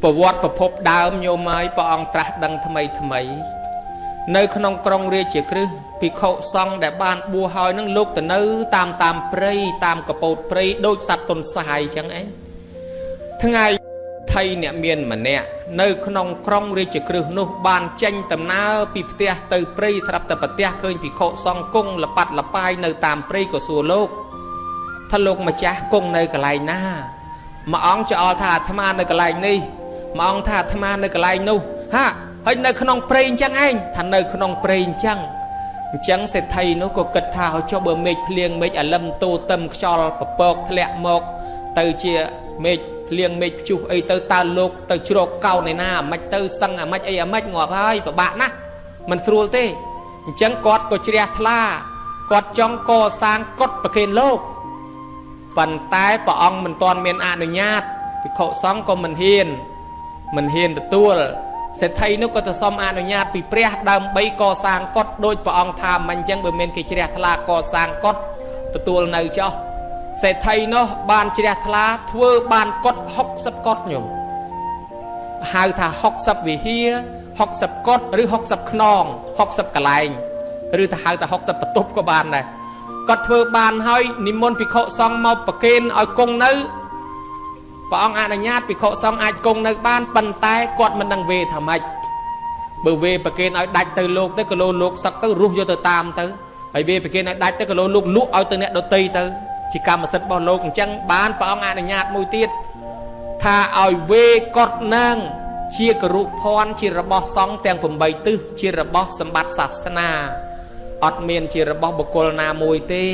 ប្រវត្តិប្រភពដើមញោមហើយព្រះអង្គត្រាស់ដឹងថ្មីថ្មីនៅក្នុងក្រុងរាជក្រឹសភិក្ខុសង្ឃដែលបានបួសហើយនឹងលោកទៅនៅតាមតាមព្រៃតាមកពោតព្រៃដូចសត្វទុនសាយចឹងឯងថ្ងៃថៃអ្នកមានម្នាក់នៅក្នុងក្រុងរាជក្រឹសនោះបានចេញដំណើរពីផ្ទះទៅព្រៃស្រាប់តែប្រទះឃើញភិក្ខុសង្ឃគង់លប៉ាត់លប៉ាយនៅតាមព្រៃក៏សួរលោកថាលោកម្ចាស់គង់នៅកន្លែងណាមួយអង្គច្អល់ថាអាត្មានៅកន្លែងនេះមួយអង្គថាអាត្មានៅកន្លែងនោះហាហើយនៅក្នុងព្រៃអញ្ចឹងឯងថានៅក្នុងព្រៃអញ្ចឹងអញ្ចឹងសេដ្ឋីនោះក៏គិតថាឲ្យចុះបើមេឃភ្លៀងមេឃអាលឹមទូទឹមខ្យល់ពពកធ្លាក់មកទៅជាមេឃភ្លៀងមេឃព្យុះអីទៅតើលោកទៅជ្រកកោនឯណាអាម៉េចទៅសឹងអាម៉េចអីអាម៉េចងាប់ហើយពិបាកណាស់មិនស្រួលទេអញ្ចឹងគាត់ក៏ជ្រះថ្លាគាត់ចង់កសាងកុដិប្រគេនលោកប៉ុន្តែព្រះអង្គមិនទាន់មានអនុញ្ញាតភិក្ខុសង្ឃក៏មិនហ៊ានទទួលសេដ្ឋីនោះក៏ទៅសុំអនុញ្ញាតពីព្រះដើម្បីកសាងកុដិដោយព្រះអង្គថាមិនអញ្ចឹងបើមានគេជ្រះថ្លាកសាងកុដិទទួលនៅចុះសេដ្ឋីនោះបានជ្រះថ្លាធ្វើបានកុដិ60កុដិញោមហៅថា60វិហារ60កុដិឬ60ខ្នង60កន្លែងឬទៅហៅថា60បន្ទប់ក៏បានដែរគាត់ធ្វើបានហើយនិមន្តភិក្ខុសង្ឃមកប្រគេនឲ្យគង់នៅព្រះអង្គអនុញ្ញាតភិក្ខុសង្ឃអាចគង់នៅបានប៉ុន្តែគាត់មិនដឹងវេថាម៉េចបើវេប្រគេនឲ្យដាច់ទៅលោកទៅក៏លោកសឹកទៅរស់យកទៅតាមទៅហើយវេប្រគេនឲ្យដាច់ទៅក៏លោកលក់ឲ្យទៅអ្នកដទៃទៅជាកម្មសិទ្ធិរបស់លោកអញ្ចឹងបានព្រះអង្គអនុញ្ញាតមួយទៀតថាឲ្យវេកុដនឹងជាគរុភ័ណ្ឌជារបស់សង្ឃទាំង8ទិសជារបស់សម្បត្តិសាសនាអត់មានជារបស់បុគ្គលណាមួយទេ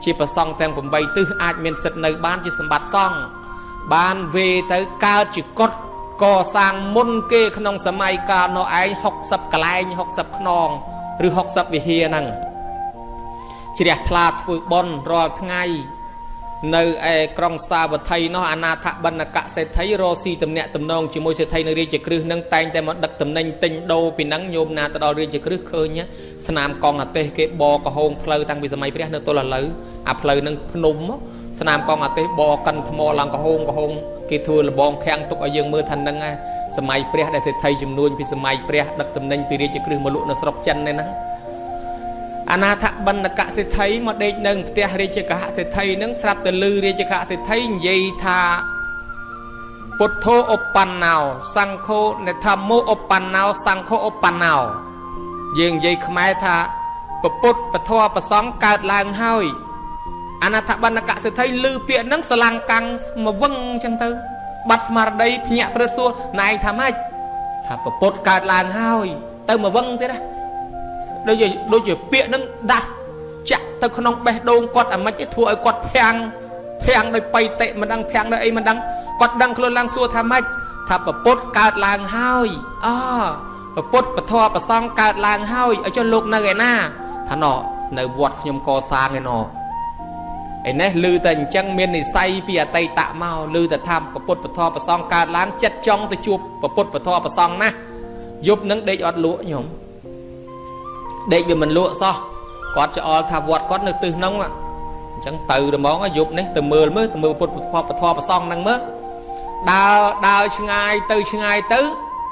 ជាប្រសង្ឃទាំង8ទិសអាចមានសិទ្ធិនៅបានជាសម្បត្តិសង្ឃបានវេទៅកើតជាកុដិកសាងមុនគេក្នុងសម័យកាលនោះឯង60កន្លែង60ខ្នងឬ60វិហារហ្នឹងជ្រះថ្លាធ្វើបុណ្យរាល់ថ្ងៃនៅឯក្រុងសាវត្ថីនោះអនាថបណ្ណកសេដ្ឋីរកស៊ីទំនាក់ទំនងជាមួយសេដ្ឋីនៅរាជក្រឹសនឹងតែងតែមកដឹកតំណែងទិញដូរពីហ្នឹងញោមណាទៅដល់រាជក្រឹសឃើញស្នាមកង់អាទេសគេបកហោងផ្លូវតាំងពីសម័យព្រះនៅទល់ឥឡូវអាផ្លូវនឹងភ្នំស្នាមកង់អាទេសបកិនថ្មឡើងកហោងគេធ្វើលបងខាំងទុកឲ្យយើងមើលថានឹងសម័យព្រះដែលសេដ្ឋីចំនួនពីសម័យព្រះដឹកតំណែងពីរាជក្រឹសមកលក់នៅស្រុកចិននេះហ្នឹងអនាថបណ្ណកសេដ្ឋីមកដេកនៅផ្ទះរាជកហសេដ្ឋីនឹងស្រាប់តែលឺរាជកហសេដ្ឋីនិយាយថាពុទ្ធោឧបណ្ណោសង្ឃោនិធម្មោឧបណ្ណោសង្ឃោឧបណ្ណោយើងនិយាយខ្មែរថាពពុទ្ធពធប្រសង្ឃកើតឡើងហើយអនាថបណ្ណកសេដ្ឋីលឺពាក្យហ្នឹងស្រឡាំងកាំងមកវឹងអញ្ចឹងទៅបាត់ស្មារតីភ្ញាក់ព្រឹតសួរណែឯងថាម៉េចថាពពុទ្ធកើតឡើងហើយទៅមកវឹងទៀតណាដូចជាពាក្យហ្នឹងដាស់ចាក់ទៅក្នុងបេះដូងគាត់អាម៉េចទេធ្វើឲ្យគាត់ភាំងដោយបៃតិមិនដឹងភាំងដោយអីមិនដឹងគាត់ដឹងខ្លួនឡើងសួរថាម៉េចថាពពុទ្ធកើតឡើងហើយអពពុទ្ធពធប្រសង្ឃកើតឡើងហើយឲ្យចុះលោកនៅឯណាថាណនៅវត្តខ្ញុំកសាងឯណឯនេះឮតែអញ្ចឹងមាននិស័យពីអតីតមកឮតែថាពពុទ្ធពធប្រសង្ឃកើតឡើងចិត្តចង់ទៅជួបពពុទ្ធពធប្រសង្ឃណាស់យប់នឹងដេកអត់លក់ញោមដេកវាមិនលក់សោះគាត់ច្អល់ថាវត្តគាត់នៅទិសហ្នឹងអញ្ចឹងទៅហ្មងយប់នេះទៅមើលមើលទៅមើលពុទ្ធពធប្រសង្ឃហ្នឹងមើលដើរឆ្ងាយទៅឆ្ងាយទៅ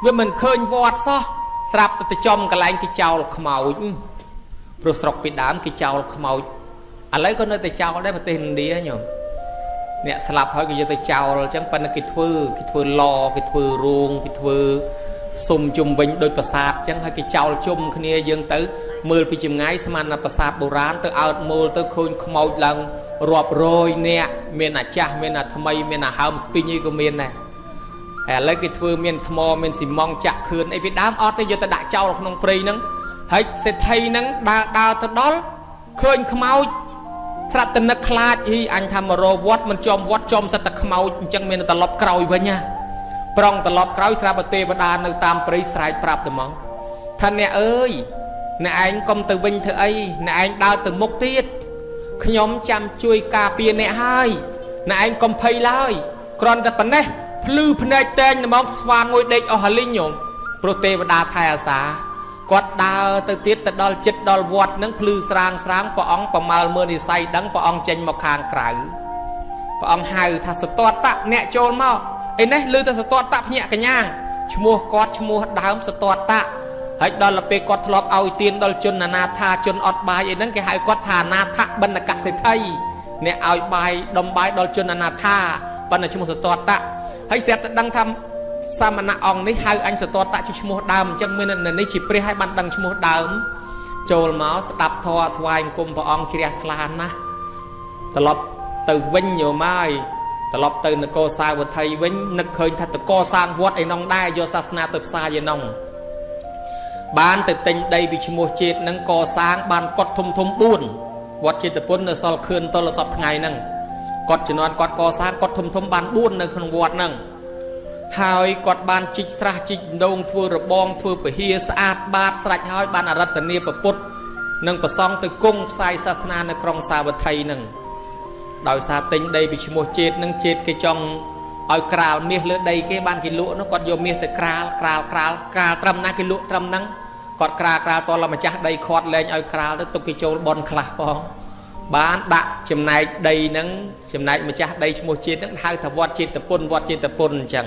វាមិនឃើញវត្តសោះស្រាប់ទៅចំកន្លែងគេចោលខ្មោចព្រោះស្រុកពីដើមគេចោលខ្មោចឥឡូវក៏នៅតែចោលដែរប្រទេសឥណ្ឌាញោមអ្នកស្លាប់ហើយគេយកទៅចោលអញ្ចឹងប៉ុន្តែគេធ្វើឡគេធ្វើរោងគេធ្វើសុំជុំវិញដោយប្រាសាទអញ្ចឹងហើយគេចោលជុំគ្នាយើងទៅមើលពីចម្ងាយស្មានតែប្រាសាទបុរាណទៅអើតមូលទៅឃើញខ្មោចឡើងរាប់រយនាក់មានអាចាស់មានអាថ្មីមានអាហើមស្ពីងអីក៏មានដែរហើយឥឡូវគេធ្វើមានថ្មមានស៊ីម៉ងចាក់ខឿនអីពីដើមអត់ទេយកទៅដាក់ចោលក្នុងព្រៃហ្នឹងហើយសេដ្ឋីហ្នឹងដើរទៅដល់ឃើញខ្មោចស្រាប់តែនឹកខ្លាចហ៊ីអញថាមករកវត្តមិនចំវត្តចំសិតតែខ្មោចអញ្ចឹងមានត្រឡប់ក្រោយវិញណាប្រងត្រឡប់ក្រោយស្រាប់ទេវតានៅតាមព្រៃស្រែកប្រាប់ទៅមកថាអ្នកអើយអ្នកឯងកុំទៅវិញធ្វើអីអ្នកឯងដើរទៅមុខទៀតខ្ញុំចាំជួយការពារអ្នកហើយអ្នកឯងកុំភ័យឡើយគ្រាន់តែប៉ុណ្ណេះភ្លឺភ្នែកតែងហ្មងស្វាងមួយដេកអស់ហលីងញោមព្រោះទេវតាថែអាសាគាត់ដើរទៅទៀតទៅដល់ចិត្តដល់វត្តនឹងភ្លឺស្រាងស្រាងព្រះអង្គប្រមាលមើលនិស័យដឹងព្រះអង្គចេញមកខាងក្រៅព្រះអង្គហៅថាសតតៈអ្នកចូលមក អីនេះឮតែសតតៈភ្ញាក់កញ្ញាងឈ្មោះគាត់ឈ្មោះដើមសតតៈហើយដល់ពេលគាត់ធ្លាប់ឲ្យទានដល់ជនអនាថាជនអត់បាយអីហ្នឹងគេហៅគាត់ថាអនាថបណ្ឌកសេដ្ឋីអ្នកឲ្យបាយដុំបាយដល់ជនអនាថាប៉ុន្តែឈ្មោះសតតៈហើយស្រាប់តែដឹងថាសមណៈអង្គនេះហៅអញសតតៈជាឈ្មោះដើមអញ្ចឹងមាននេះជាព្រះឲ្យបានដឹងឈ្មោះដើមចូលមកស្ដាប់ធម៌ថ្វាយអង្គមព្រះអង្គជ្រះថ្លាណាស់ត្រឡប់ទៅវិញញោមហើយត្រឡប់ទៅនគរសាវត្ថីវិញនឹកឃើញថាតកសាងវត្តឯនងដែរយកសាសនាទៅផ្សាយឯនងបានទៅទិញដីពីឈ្មោះជាតិនឹងកសាងបានកត់ធំធំ4វត្តចេតពុននៅសល់ខឿនតលសពថ្ងៃហ្នឹងគាត់ជំនាន់គាត់កសាងគាត់ធំធំបាន4នៅក្នុងវត្តហ្នឹងហើយគាត់បានជីកស្រះជីកដងធ្វើរបងធ្វើពហិស្អាតបាតស្រេចហើយបានអរតនីពពុទ្ធនិងប្រសង់ទៅគង់ផ្សាយសាសនានៅក្រុងសាវត្ថីហ្នឹងដោយសារទិញដីពីឈ្មោះជាតិនឹងជាតិគេចង់ឲ្យក្រាលមាសលើដីគេបានគេលក់នោះគាត់យកមាសទៅក្រាលក្រាលក្រាលក្រាលត្រឹមណាគេលក់ត្រឹមហ្នឹងគាត់ក្រាលក្រាលតលម្ចាស់ដីខាត់លែងឲ្យក្រាលទៅទុកគេចូលបនខ្លះផងបានដាក់ចំណែកដីហ្នឹងចំណែកម្ចាស់ដីឈ្មោះជាតិហ្នឹងហៅថាវត្តចេតពុនវត្តចេតពុនអញ្ចឹង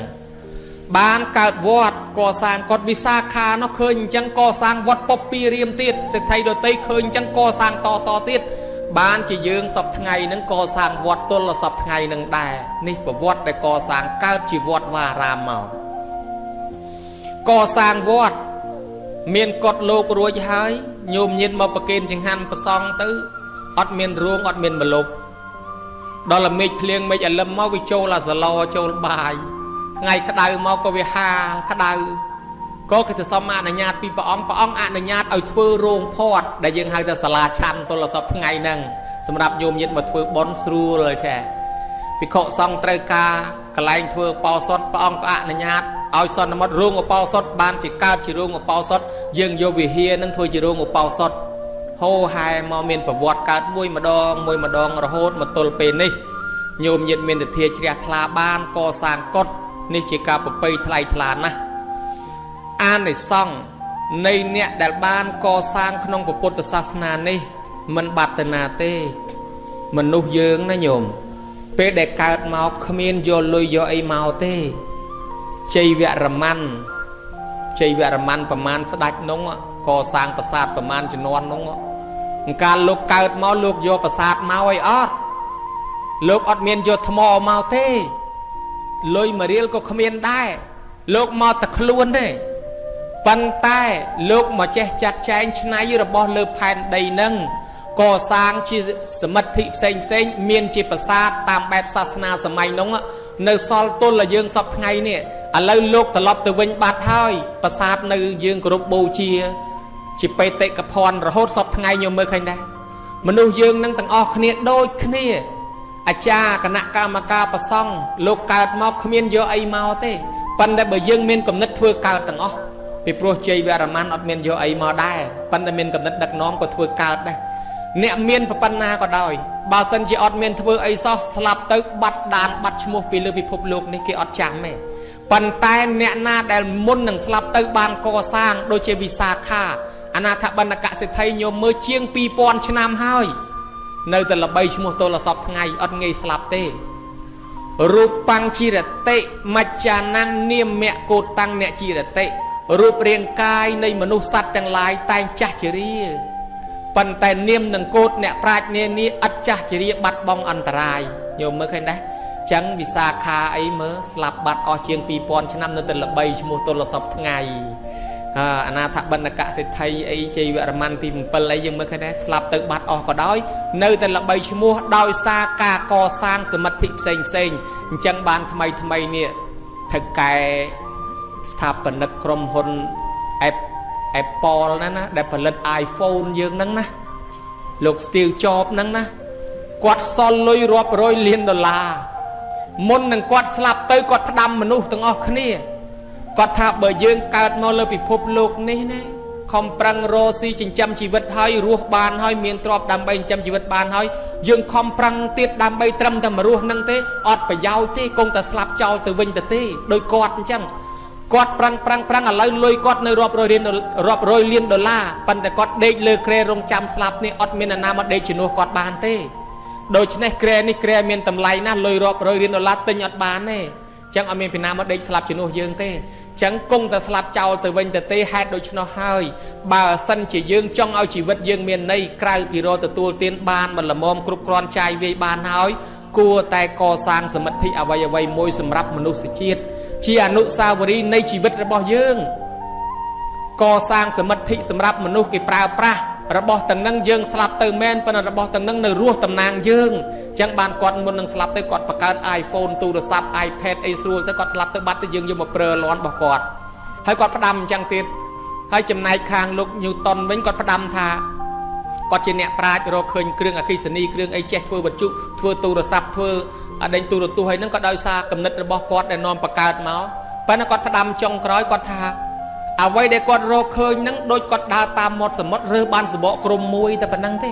បានកើតវត្តកសាងគាត់វិសាខានោះឃើញអញ្ចឹងកសាងវត្តពពីរៀមទៀតសេដ្ឋីដតីឃើញអញ្ចឹងកសាងតតទៀតបានជាយើងសពថ្ងៃនឹងកសាងវត្តទល់សពថ្ងៃនឹងដែរនេះប្រវត្តិដែលកសាងកើតជាវត្តវារាមមកកសាងវត្តមានកត់លោករួចហើយញោមញាតមកប្រគេនចង្ហាន់ប្រសង់ទៅអត់មានរួងអត់មានមលុបដល់មេឃភ្លៀងមេឃអលឹមមកវាចូលអាសឡចូលបាយថ្ងៃក្តៅមកក៏វាហាលក្តៅក៏គេទៅសុំអនុញ្ញាតពីព្រះអង្គព្រះអង្គអនុញ្ញាតឲ្យធ្វើរោងផាត់ដែលយើងហៅថាសាលាឆាន់ទល់សពថ្ងៃហ្នឹងសម្រាប់ញោមញាតមកធ្វើបុណ្យស្រួលឆែភិក្ខុសង្ឃត្រូវការកន្លែងធ្វើបោសុតព្រះអង្គក៏អនុញ្ញាតឲ្យសន្មត់រោងឧបោសថបានជាកើតជារោងឧបោសថយើងយកវិហារនឹងធ្វើជារោងឧបោសថហោហែមកមានប្រវត្តិកើតមួយម្ដងមួយម្ដងរហូតមកទល់ពេលនេះញោមញាតមានទធាជ្រះថ្លាបានកសាងកុដនេះជាការប្រពៃថ្លៃថ្លាណាស់អានិសង្សនៃអ្នកដែលបានកសាងក្នុងពុទ្ធសាសនានេះមិនបាត់ទៅណាទេមនុស្សយើងណាញោមពេលដែលកើតមកគ្មានយកលុយយកអីមកទេជ័យវរ្ម័នជ័យវរ្ម័នប្រមាណស្ដេចនោះកសាងប្រាសាទប្រមាណជំនាន់នោះកាលលោកកើតមកលោកយកប្រាសាទមកអីអត់លោកអត់មានយកថ្មមកទេលុយមួយរៀលក៏គ្មានដែរលោកមកតែខ្លួនទេប៉ុន្តែលោកមកចេះចាត់ចែងឆ្នៃរបស់លើផែនដីនឹងកសាងជាសមិទ្ធិផ្សេងផ្សេងមានជាប្រាសាទតាមបែបសាសនាសម័យនោះនៅសល់ទល់ឲ្យយើងសពថ្ងៃនេះឥឡូវលោកត្រឡប់ទៅវិញបាត់ហើយប្រាសាទនៅយើងគោរពបូជាជាបេតិកភណ្ឌរហូតសពថ្ងៃញោមមើលឃើញដែរមនុស្សយើងនឹងទាំងអស់គ្នាដូចគ្នាអាចារ្យគណៈកម្មការប្រសង់លោកកើតមកគ្មានយកអីមកទេប៉ុន្តែបើយើងមានគំនិតធ្វើកើតទាំងអស់ពីព្រោះជ័យវរ្ម័នអត់មានយកអីមកដែរប៉ុន្តែមានគំនិតដឹកនាំក៏ធ្វើកើតដែរអ្នកមានប៉ុណ្ណាក៏ដោយបើសិនជាអត់មានធ្វើអីសោះស្លាប់ទៅបាត់ដានបាត់ឈ្មោះពីលើពិភពលោកនេះគេអត់ចាំទេប៉ុន្តែអ្នកណាដែលមុននឹងស្លាប់ទៅបានកសាងដូចជាវិសាខាអនាថបណ្ឌកសេដ្ឋីញោមមើលជាង2000ឆ្នាំហើយនៅតែល្បីឈ្មោះទល់សពថ្ងៃអត់ងាយស្លាប់ទេរូបੰជីរតិមច្ចានំនាមៈកោតាំងអ្នកជីរតិរូបរាងកាយនៃមនុស្សសត្វទាំងឡាយតែងចាស់ជរាប៉ុន្តែនាមនិងកោតអ្នកប្រាជ្ញនានាឥតចាស់ជរាបាត់បង់អន្តរាយញោមមើលឃើញដែរចឹងវិសាខាអីមើលស្លាប់បាត់អស់ជាង2000ឆ្នាំនៅតែល្បីឈ្មោះទល់សពថ្ងៃអនាថបណ្ឌកសេដ្ឋីអីជ័យវរ្ម័នទី7អីយើងមើលឃើញដែរស្លាប់ទៅបាត់អស់ក៏ដោយនៅតែល្បីឈ្មោះដោយសារការកសាងសមិទ្ធិផ្សេងផ្សេងអញ្ចឹងបានថ្មីថ្មីនេះថៅកែស្ថាបនិកក្រុមហ៊ុន Apple ណាណាដែលផលិត iPhone យើងហ្នឹងណាលោក Steve Jobs ហ្នឹងណាគាត់សល់លុយរាប់រយលានដុល្លារមុននឹងគាត់ស្លាប់ទៅគាត់ផ្ដាំមនុស្សទាំងអស់គ្នាគាត់ថាបើយើងកើតមកលើពិភពលោកនេះណាខំប្រឹងរកស៊ីចិញ្ចឹមជីវិតហើយរស់បានហើយមានទ្រព្យដើម្បីចិញ្ចឹមជីវិតបានហើយយើងខំប្រឹងទៀតដើម្បីត្រឹមតែមករស់នឹងទេអត់ប្រយោជន៍ទេគង់តែស្លាប់ចោលទៅវិញទៅទេដោយគាត់អញ្ចឹងគាត់ប្រឹងប្រឹងប្រឹងឥឡូវលុយគាត់នៅរាប់រយលានរាប់រយលានដុល្លារប៉ុន្តែគាត់ដេកលើគ្រែរងចាំស្លាប់នេះអត់មានអ្នកណាមកដេកជំនួសគាត់បានទេដូច្នេះគ្រែនេះគ្រែមានតម្លៃណាស់លុយរាប់រយលានដុល្លារទិញអត់បានទេ ចឹងអត់មានពីណាមកដេកស្លាប់ជំនួសយើងទេចឹងគង់តែស្លាប់ចោលទៅវិញទៅទេហេតុដូច្នោះហើយបើសិនជាយើងចង់ឲ្យជីវិតយើងមានន័យក្រៅពីរកទទួលទានបានបន្លមគ្រប់គ្រាន់ចាយវាយបានហើយគួរតែកសាងសមិទ្ធិអ្វីៗមួយសម្រាប់មនុស្សជាតិជាអនុស្សាវរីយ៍នៃជីវិតរបស់យើងកសាងសមិទ្ធិសម្រាប់មនុស្សគេប្រើប្រាស់របស់ទាំងនឹងយើងស្លាប់ទៅមែនប៉ុន្តែរបស់ទាំងនឹងនៅរស់តំណាងយើងចឹងបានគាត់មុននឹងស្លាប់ទៅគាត់បង្កើត iPhone ទូរស័ព្ទ iPad អីស្រួលទៅគាត់ស្លាប់ទៅបាត់ទៅយើងយកមកប្រើលាន់របស់គាត់ហើយគាត់ផ្ដាំអញ្ចឹងទៀតហើយចំណែកខាងលោក Newton វិញគាត់ផ្ដាំថាគាត់ជាអ្នកប្រាជ្ញរកឃើញគ្រឿងអគ្គិសនីគ្រឿងអីចេះធ្វើវត្ថុធ្វើទូរស័ព្ទធ្វើអដេញទូរទស្សន៍ហើយនឹងក៏ដោយសារគំនិតរបស់គាត់ដែលនាំបង្កើតមកប៉ុន្តែគាត់ផ្ដាំចុងក្រោយគាត់ថាអ្វីដែលគាត់រកឃើញហ្នឹងដូចគាត់ដើរតាមមាត់សមុទ្ររើសបានសបកក្រុមមួយតែប៉ុណ្្នឹងទេ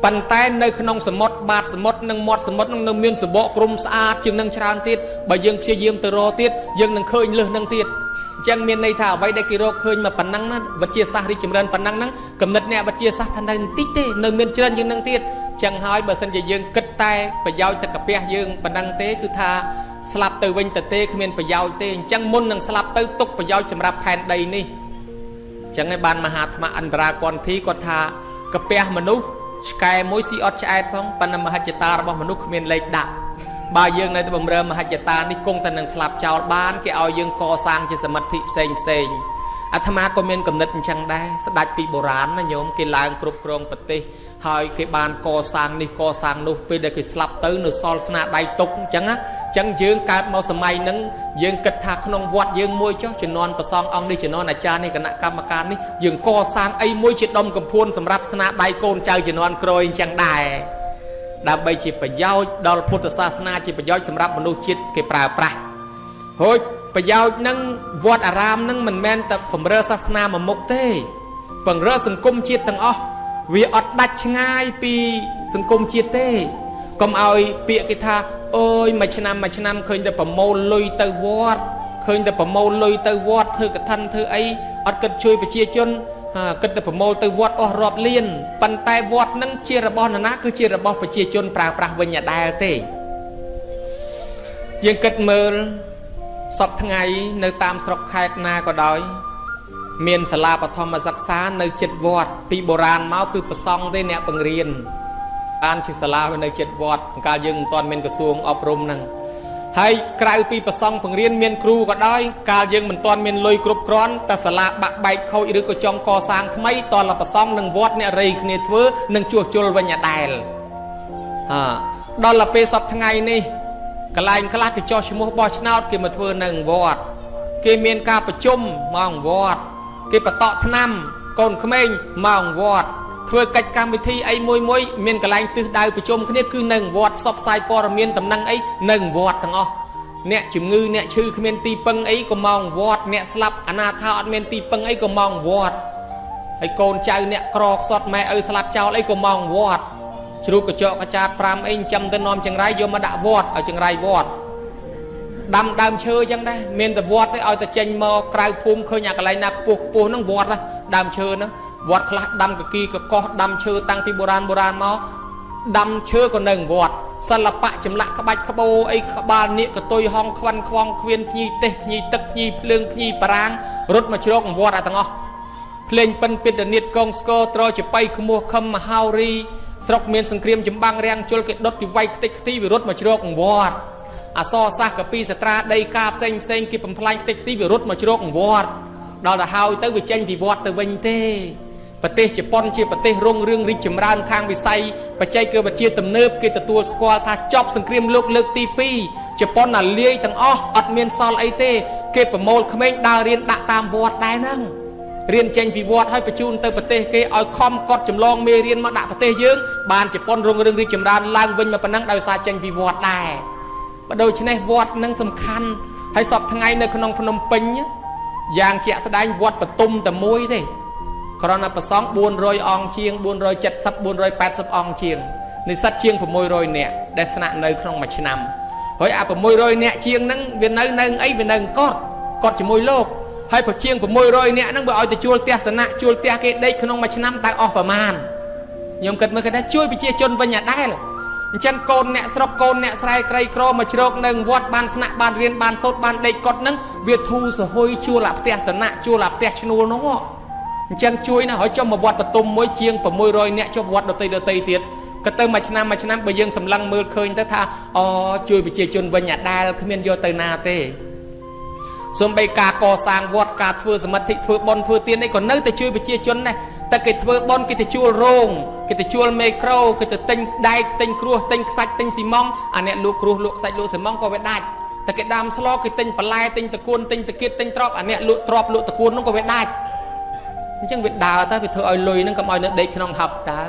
ប៉ុន្តែនៅក្នុងសមុទ្របាតសមុទ្រនិងមាត់សមុទ្រនឹងនៅមានសបកក្រុមស្អាតជាងនឹងច្រើនទៀតបើយើងព្យាយាមទៅរកទៀតយើងនឹងឃើញលើសនឹងទៀតអញ្ចឹងមានន័យថាអ្វីដែលគេរកឃើញមកប៉ុណ្ណឹងណាវិទ្យាសាស្ត្ររីកចម្រើនប៉ុណ្ណឹងហ្នឹងគំនិតអ្នកវិទ្យាសាស្ត្រថានៅបន្តិចទេនៅមានច្រើនជាងនឹងទៀតចឹងហើយបើសិនជាយើងគិតតែប្រយោជន៍តែកាពះយើងប៉ុណ្ណឹងទេគឺថាស្លាប់ទៅវិញទៅទេគ្មានប្រយោជន៍ទេអញ្ចឹងមុននឹងស្លាប់ទៅទុកប្រយោជន៍សម្រាប់ផែនដីនេះអញ្ចឹងឯងបានមហាត្មៈអន្តរាគន្ធីគាត់ថាកាពះមនុស្សឆ្កែមួយស៊ីអត់ឆ្អែតផងប៉ុន្តែមហិច្ឆតារបស់មនុស្សគ្មានលេខដាក់បើយើងនៅតែបំរើមហិច្ឆតានេះគង់តែនឹងស្លាប់ចោលបានគេឲ្យយើងកសាងជាសមិទ្ធិផ្សេងផ្សេងអាត្មាក៏មានគំនិតអញ្ចឹងដែរស្ដេចពីបុរាណណាញោមគេឡើងគ្រប់គ្រងប្រទេសហើយគេបានកសាងនេះកសាងនោះពេលដែលគេស្លាប់ទៅនៅសល់ស្នាដៃទុកអញ្ចឹងណាអញ្ចឹងយើងកើតមកសម័យហ្នឹងយើងគិតថាក្នុងវត្តយើងមួយចុះជំនាន់ព្រះសង្ឃអង្គនេះជំនាន់អាចារ្យនេះគណៈកម្មការនេះយើងកសាងអីមួយជាដុំកំភួនសម្រាប់ស្នាដៃកូនចៅជំនាន់ក្រោយអញ្ចឹងដែរដើម្បីជាប្រយោជន៍ដល់ពុទ្ធសាសនាជាប្រយោជន៍សម្រាប់មនុស្សជាតិគេប្រើប្រាស់ហើយប្រយោជន៍នឹងវត្តអារាមនឹងមិនមែនតែពង្រើសាសនាមួយមុខទេពង្រើសង្គមជាតិទាំងអស់វាអត់ដាច់ឆ្ងាយពីសង្គមជាតិទេកុំឲ្យពាក្យគេថាអូយមួយឆ្នាំមួយឆ្នាំឃើញតែប្រមូលលុយទៅវត្តឃើញតែប្រមូលលុយទៅវត្តធ្វើកឋិនធ្វើអីអត់គិតជួយប្រជាជនគិតតែប្រមូលទៅវត្តអស់រាប់លានប៉ុន្តែវត្តនឹងជារបស់នរណាគឺជារបស់ប្រជាជនប្រើប្រាស់វិញដដែលទេយើងគិតមើលសពថ្ងៃនៅតាមស្រុកខេត្តណាក៏ដោយមានសាលាបឋមសិក្សានៅជិតវត្តពីបុរាណមកគឺប្រសង់ទេអ្នកបង្រៀនបានជាសាលានៅជិតវត្តកាលយើងមិនទាន់មានក្រសួងអប់រំហ្នឹងហើយក្រៅពីប្រសង់បង្រៀនមានគ្រូក៏ដោយកាលយើងមិនទាន់មានលុយគ្រប់គ្រាន់តែសាលាបាក់បែកខូចឬក៏ចង់កសាងថ្មីតលប្រសង់និងវត្តអ្នករៃគ្នាធ្វើនឹងជួសជុលវិញដដែលដល់ពេលសពថ្ងៃនេះកន្លែងខ្លះគេចោះឈ្មោះបោះឆ្នោតគេមកធ្វើនៅវត្តគេមានការប្រជុំមកវត្តគេបតក់ថ្នាំកូនក្មេងមកវត្តធ្វើកិច្ចកម្មវិធីអីមួយមួយមានកន្លែងទិសដៅប្រជុំគ្នាគឺនៅវត្តផ្សព្វផ្សាយព័ត៌មានតំណែងអីនៅវត្តទាំងអស់អ្នកជំងឺអ្នកឈឺគ្មានទីពឹងអីក៏មកវត្តអ្នកស្លាប់អនាថាអត់មានទីពឹងអីក៏មកវត្តហើយកូនចៅអ្នកក្រខ្សត់ម៉ែឪស្លាប់ចោលអីក៏មកវត្តជ្រូកកញ្ចក់កចាត5អីចាំទៅនាំចង្រៃយកមកដាក់វត្តឲ្យចង្រៃវត្តដាំដើមឈើអញ្ចឹងដែរមានតែវត្តទេឲ្យតែចេញមកក្រៅភូមិឃើញអាកន្លែងណាខ្ពស់ខ្ពស់ហ្នឹងវត្តដើមឈើហ្នឹងវត្តខ្លះដាំកគីកកោះដាំឈើតាំងពីបុរាណបុរាណមកដាំឈើក៏នៅវត្តសិល្បៈចម្លាក់ក្បាច់ក្បូរអីក្បាលនាគកតុយហងខ្វិនខ្វងខ្វៀនភ្ញីទេសភ្ញីទឹកភ្ញីភ្លើងភ្ញីប្រាងរត់មកជ្រកវត្តអាទាំងអស់ភ្លេងពិនពិតនាតកងស្គរត្រចបៃខ្មោះខឹមមហោរីស្រុកមានសង្គ្រាមចម្បាំងរាំងជុលគេដុតគេវាយខ្ទេចខ្ទីវារត់មកជ្រកវត្តអសរសាស្ត្រកពីសត្រាដីកាផ្សេងផ្សេងគេបំផ្លាញខ្ទេចខ្ទីវារត់មកជ្រកវត្តដល់ទៅហើយទៅវាចេញពីវត្តទៅវិញទេប្រទេសជប៉ុនជាប្រទេសរុងរឿងរីកចម្រើនខាងវិស័យបច្ចេកវិទ្យាទំនើបគេទទួលស្គាល់ថាចប់សង្គ្រាមលោកលើកទី2ជប៉ុនអាលាយទាំងអស់អត់មានសល់អីទេគេប្រមូលក្មេងដើររៀនដាក់តាមវត្តដែរហ្នឹងរៀនចេញពីវត្តហើយបញ្ជូនទៅប្រទេសគេឲ្យខំកត់ចម្លងមេរៀនមកដាក់ប្រទេសយើងបានជប៉ុនរុងរឿងរីកចម្រើនឡើងវិញមកប៉ុណ្ណឹងដោយសារចេញពីវត្តដែរបើដូច្នេះវត្តនឹងសំខាន់ហើយសពថ្ងៃនៅក្នុងភ្នំពេញយ៉ាងជាក់ស្ដែងវត្តបទុមតែមួយទេគ្រាន់តែប្រសង់400អង្គជាង470 480អង្គជាងនិស្សិតជាង600នាក់ដែលស្នាក់នៅក្នុងមួយឆ្នាំហើយអា600នាក់ជាងហ្នឹងវានៅអីវានៅកត់កត់ជាមួយលោកហើយប្រជាង600នាក់ហ្នឹងបើឲ្យទៅជួលផ្ទះសនៈជួលផ្ទះគេដេកក្នុងមួយឆ្នាំតើអស់ប្រមាណខ្ញុំគិតមើលគេថាជួយប្រជាជនវិញអាដែល អញ្ចឹងកូនអ្នកស្រុកកូនអ្នកស្រែក្រីក្រមកជ្រកនៅវត្តបានស្នាក់បានរៀនបានសូត្របានដេកកត់ហ្នឹងវាធូរសហុយជួលអាផ្ទះសនៈជួលអាផ្ទះឈ្នួលនោះអញ្ចឹងជួយណាស់ហើយចុះមកវត្តបទុមមួយជាង600នាក់ចុះវត្តដតីដតីទៀតក៏ទៅមួយឆ្នាំមួយឆ្នាំបើយើងសម្លឹងមើលឃើញទៅថាអូជួយប្រជាជនវិញអាដែលគ្មានយកទៅណាទេសូម្បីការកសាងវត្តការធ្វើសមាធិធ្វើបុណ្យធ្វើទានអីក៏នៅតែជួយប្រជាជនដែរតែគេធ្វើបុណ្យគេទៅជួលរោងគេទៅជួលមេក្រូគេទៅទិញដែកទិញគ្រោះទិញខ្សាច់ទិញស៊ីម៉ងអាអ្នកលក់គ្រោះលក់ខ្សាច់លក់ស៊ីម៉ងក៏វាដាច់តែគេដាំស្លគេទិញបន្លែទិញតកួនទិញតគៀតទិញទ្របអាអ្នកលក់ទ្របលក់តកួននោះក៏វាដាច់អញ្ចឹងវាដើរទៅវាធ្វើឲ្យលុយហ្នឹងកុំឲ្យនៅដេកក្នុងហឹបតើ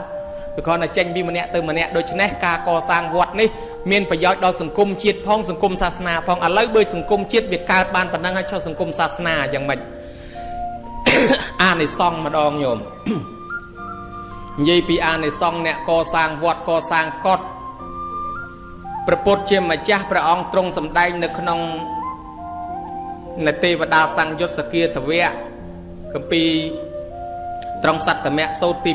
វាគ្រាន់តែចេញពីម្នាក់ទៅម្នាក់ដូច្នេះការកសាងវត្តនេះមានប្រយោជន៍ដល់សង្គមជាតិផងសង្គមសាសនាផងឥឡូវបើសង្គមជាតិវាកើតបានប៉ុណ្ណឹងហើយចុះសង្គមសាសនាយ៉ាងម៉េចអានិសង្ឃម្ដងញោមនិយាយពីអានិសង្ឃអ្នកកសាងវត្តកសាងកុដិព្រះពុទ្ធជាម្ចាស់ព្រះអង្គទ្រង់សម្ដែងនៅក្នុងនទេវតាសង្យុត្តសគាធវៈគម្ពីរត្រង់សត្តមៈសូត្រទី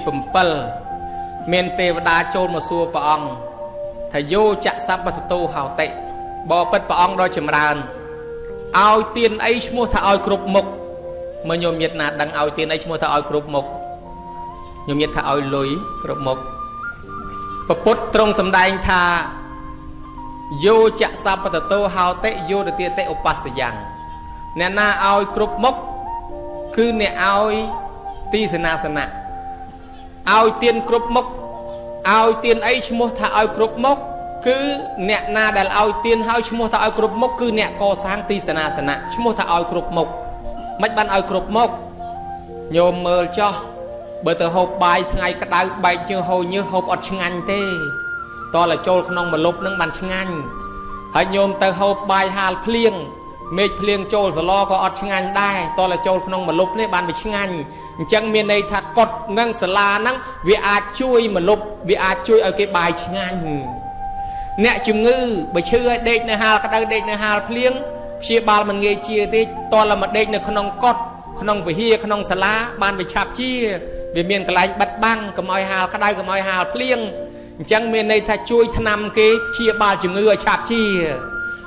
7មានទេវតាចូលមកសួរព្រះអង្គថាយោចៈសัพពតោហោតិបបិទ្ធព្រះអង្គដ៏ចម្រើនឲ្យទានអីឈ្មោះថាឲ្យគ្រប់មុខមើលញោមញាតណាដឹងឲ្យទានអីឈ្មោះថាឲ្យគ្រប់មុខញោមញាតថាឲ្យលុយគ្រប់មុខព្រះពុទ្ធទ្រង់សម្ដែងថាយោចៈសัพពតោហោតិយោរទាតិឧបស្សយ៉ាងអ្នកណាឲ្យគ្រប់មុខគឺអ្នកឲ្យទីសេនាសនៈឲ្យទានគ្រប់មុខឲ្យទានអីឈ្មោះថាឲ្យគ្រប់មុខគឺអ្នកណាដែលឲ្យទានហើយឈ្មោះថាឲ្យគ្រប់មុខគឺអ្នកកសាងទីសេនាសនៈឈ្មោះថាឲ្យគ្រប់មុខមិនបានឲ្យគ្រប់មុខញោមមើលចោះបើទៅហូបបាយថ្ងៃក្តៅបែកជើងហូរញើសហូបអត់ឆ្ងាញ់ទេតោះតែចូលក្នុងម្លប់នឹងបានឆ្ងាញ់ហើយញោមទៅហូបបាយហាលភ្លៀងមេឃភ្លៀងចូលសឡក៏អត់ឆ្ងាញ់ដែរតោះតែចូលក្នុងម្លប់នេះបានវាឆ្ងាញ់អញ្ចឹងមានន័យថាកុដនិងសាលាហ្នឹងវាអាចជួយម្លប់វាអាចជួយឲ្យគេបាយឆ្ងាញ់អ្នកជំងឺបើឈឺឲ្យដេកនៅហាលក្តៅដេកនៅហាលភ្លៀងព្យាបាលមិនងាយជាទេតោះតែមកដេកនៅក្នុងកុដក្នុងវិហារក្នុងសាលាបានវាឆាប់ជាវាមានកន្លែងបិទបាំងកុំឲ្យហាលក្តៅកុំឲ្យហាលភ្លៀងអញ្ចឹងមានន័យថាជួយថ្នាំគេព្យាបាលជំងឺឲ្យឆាប់ជា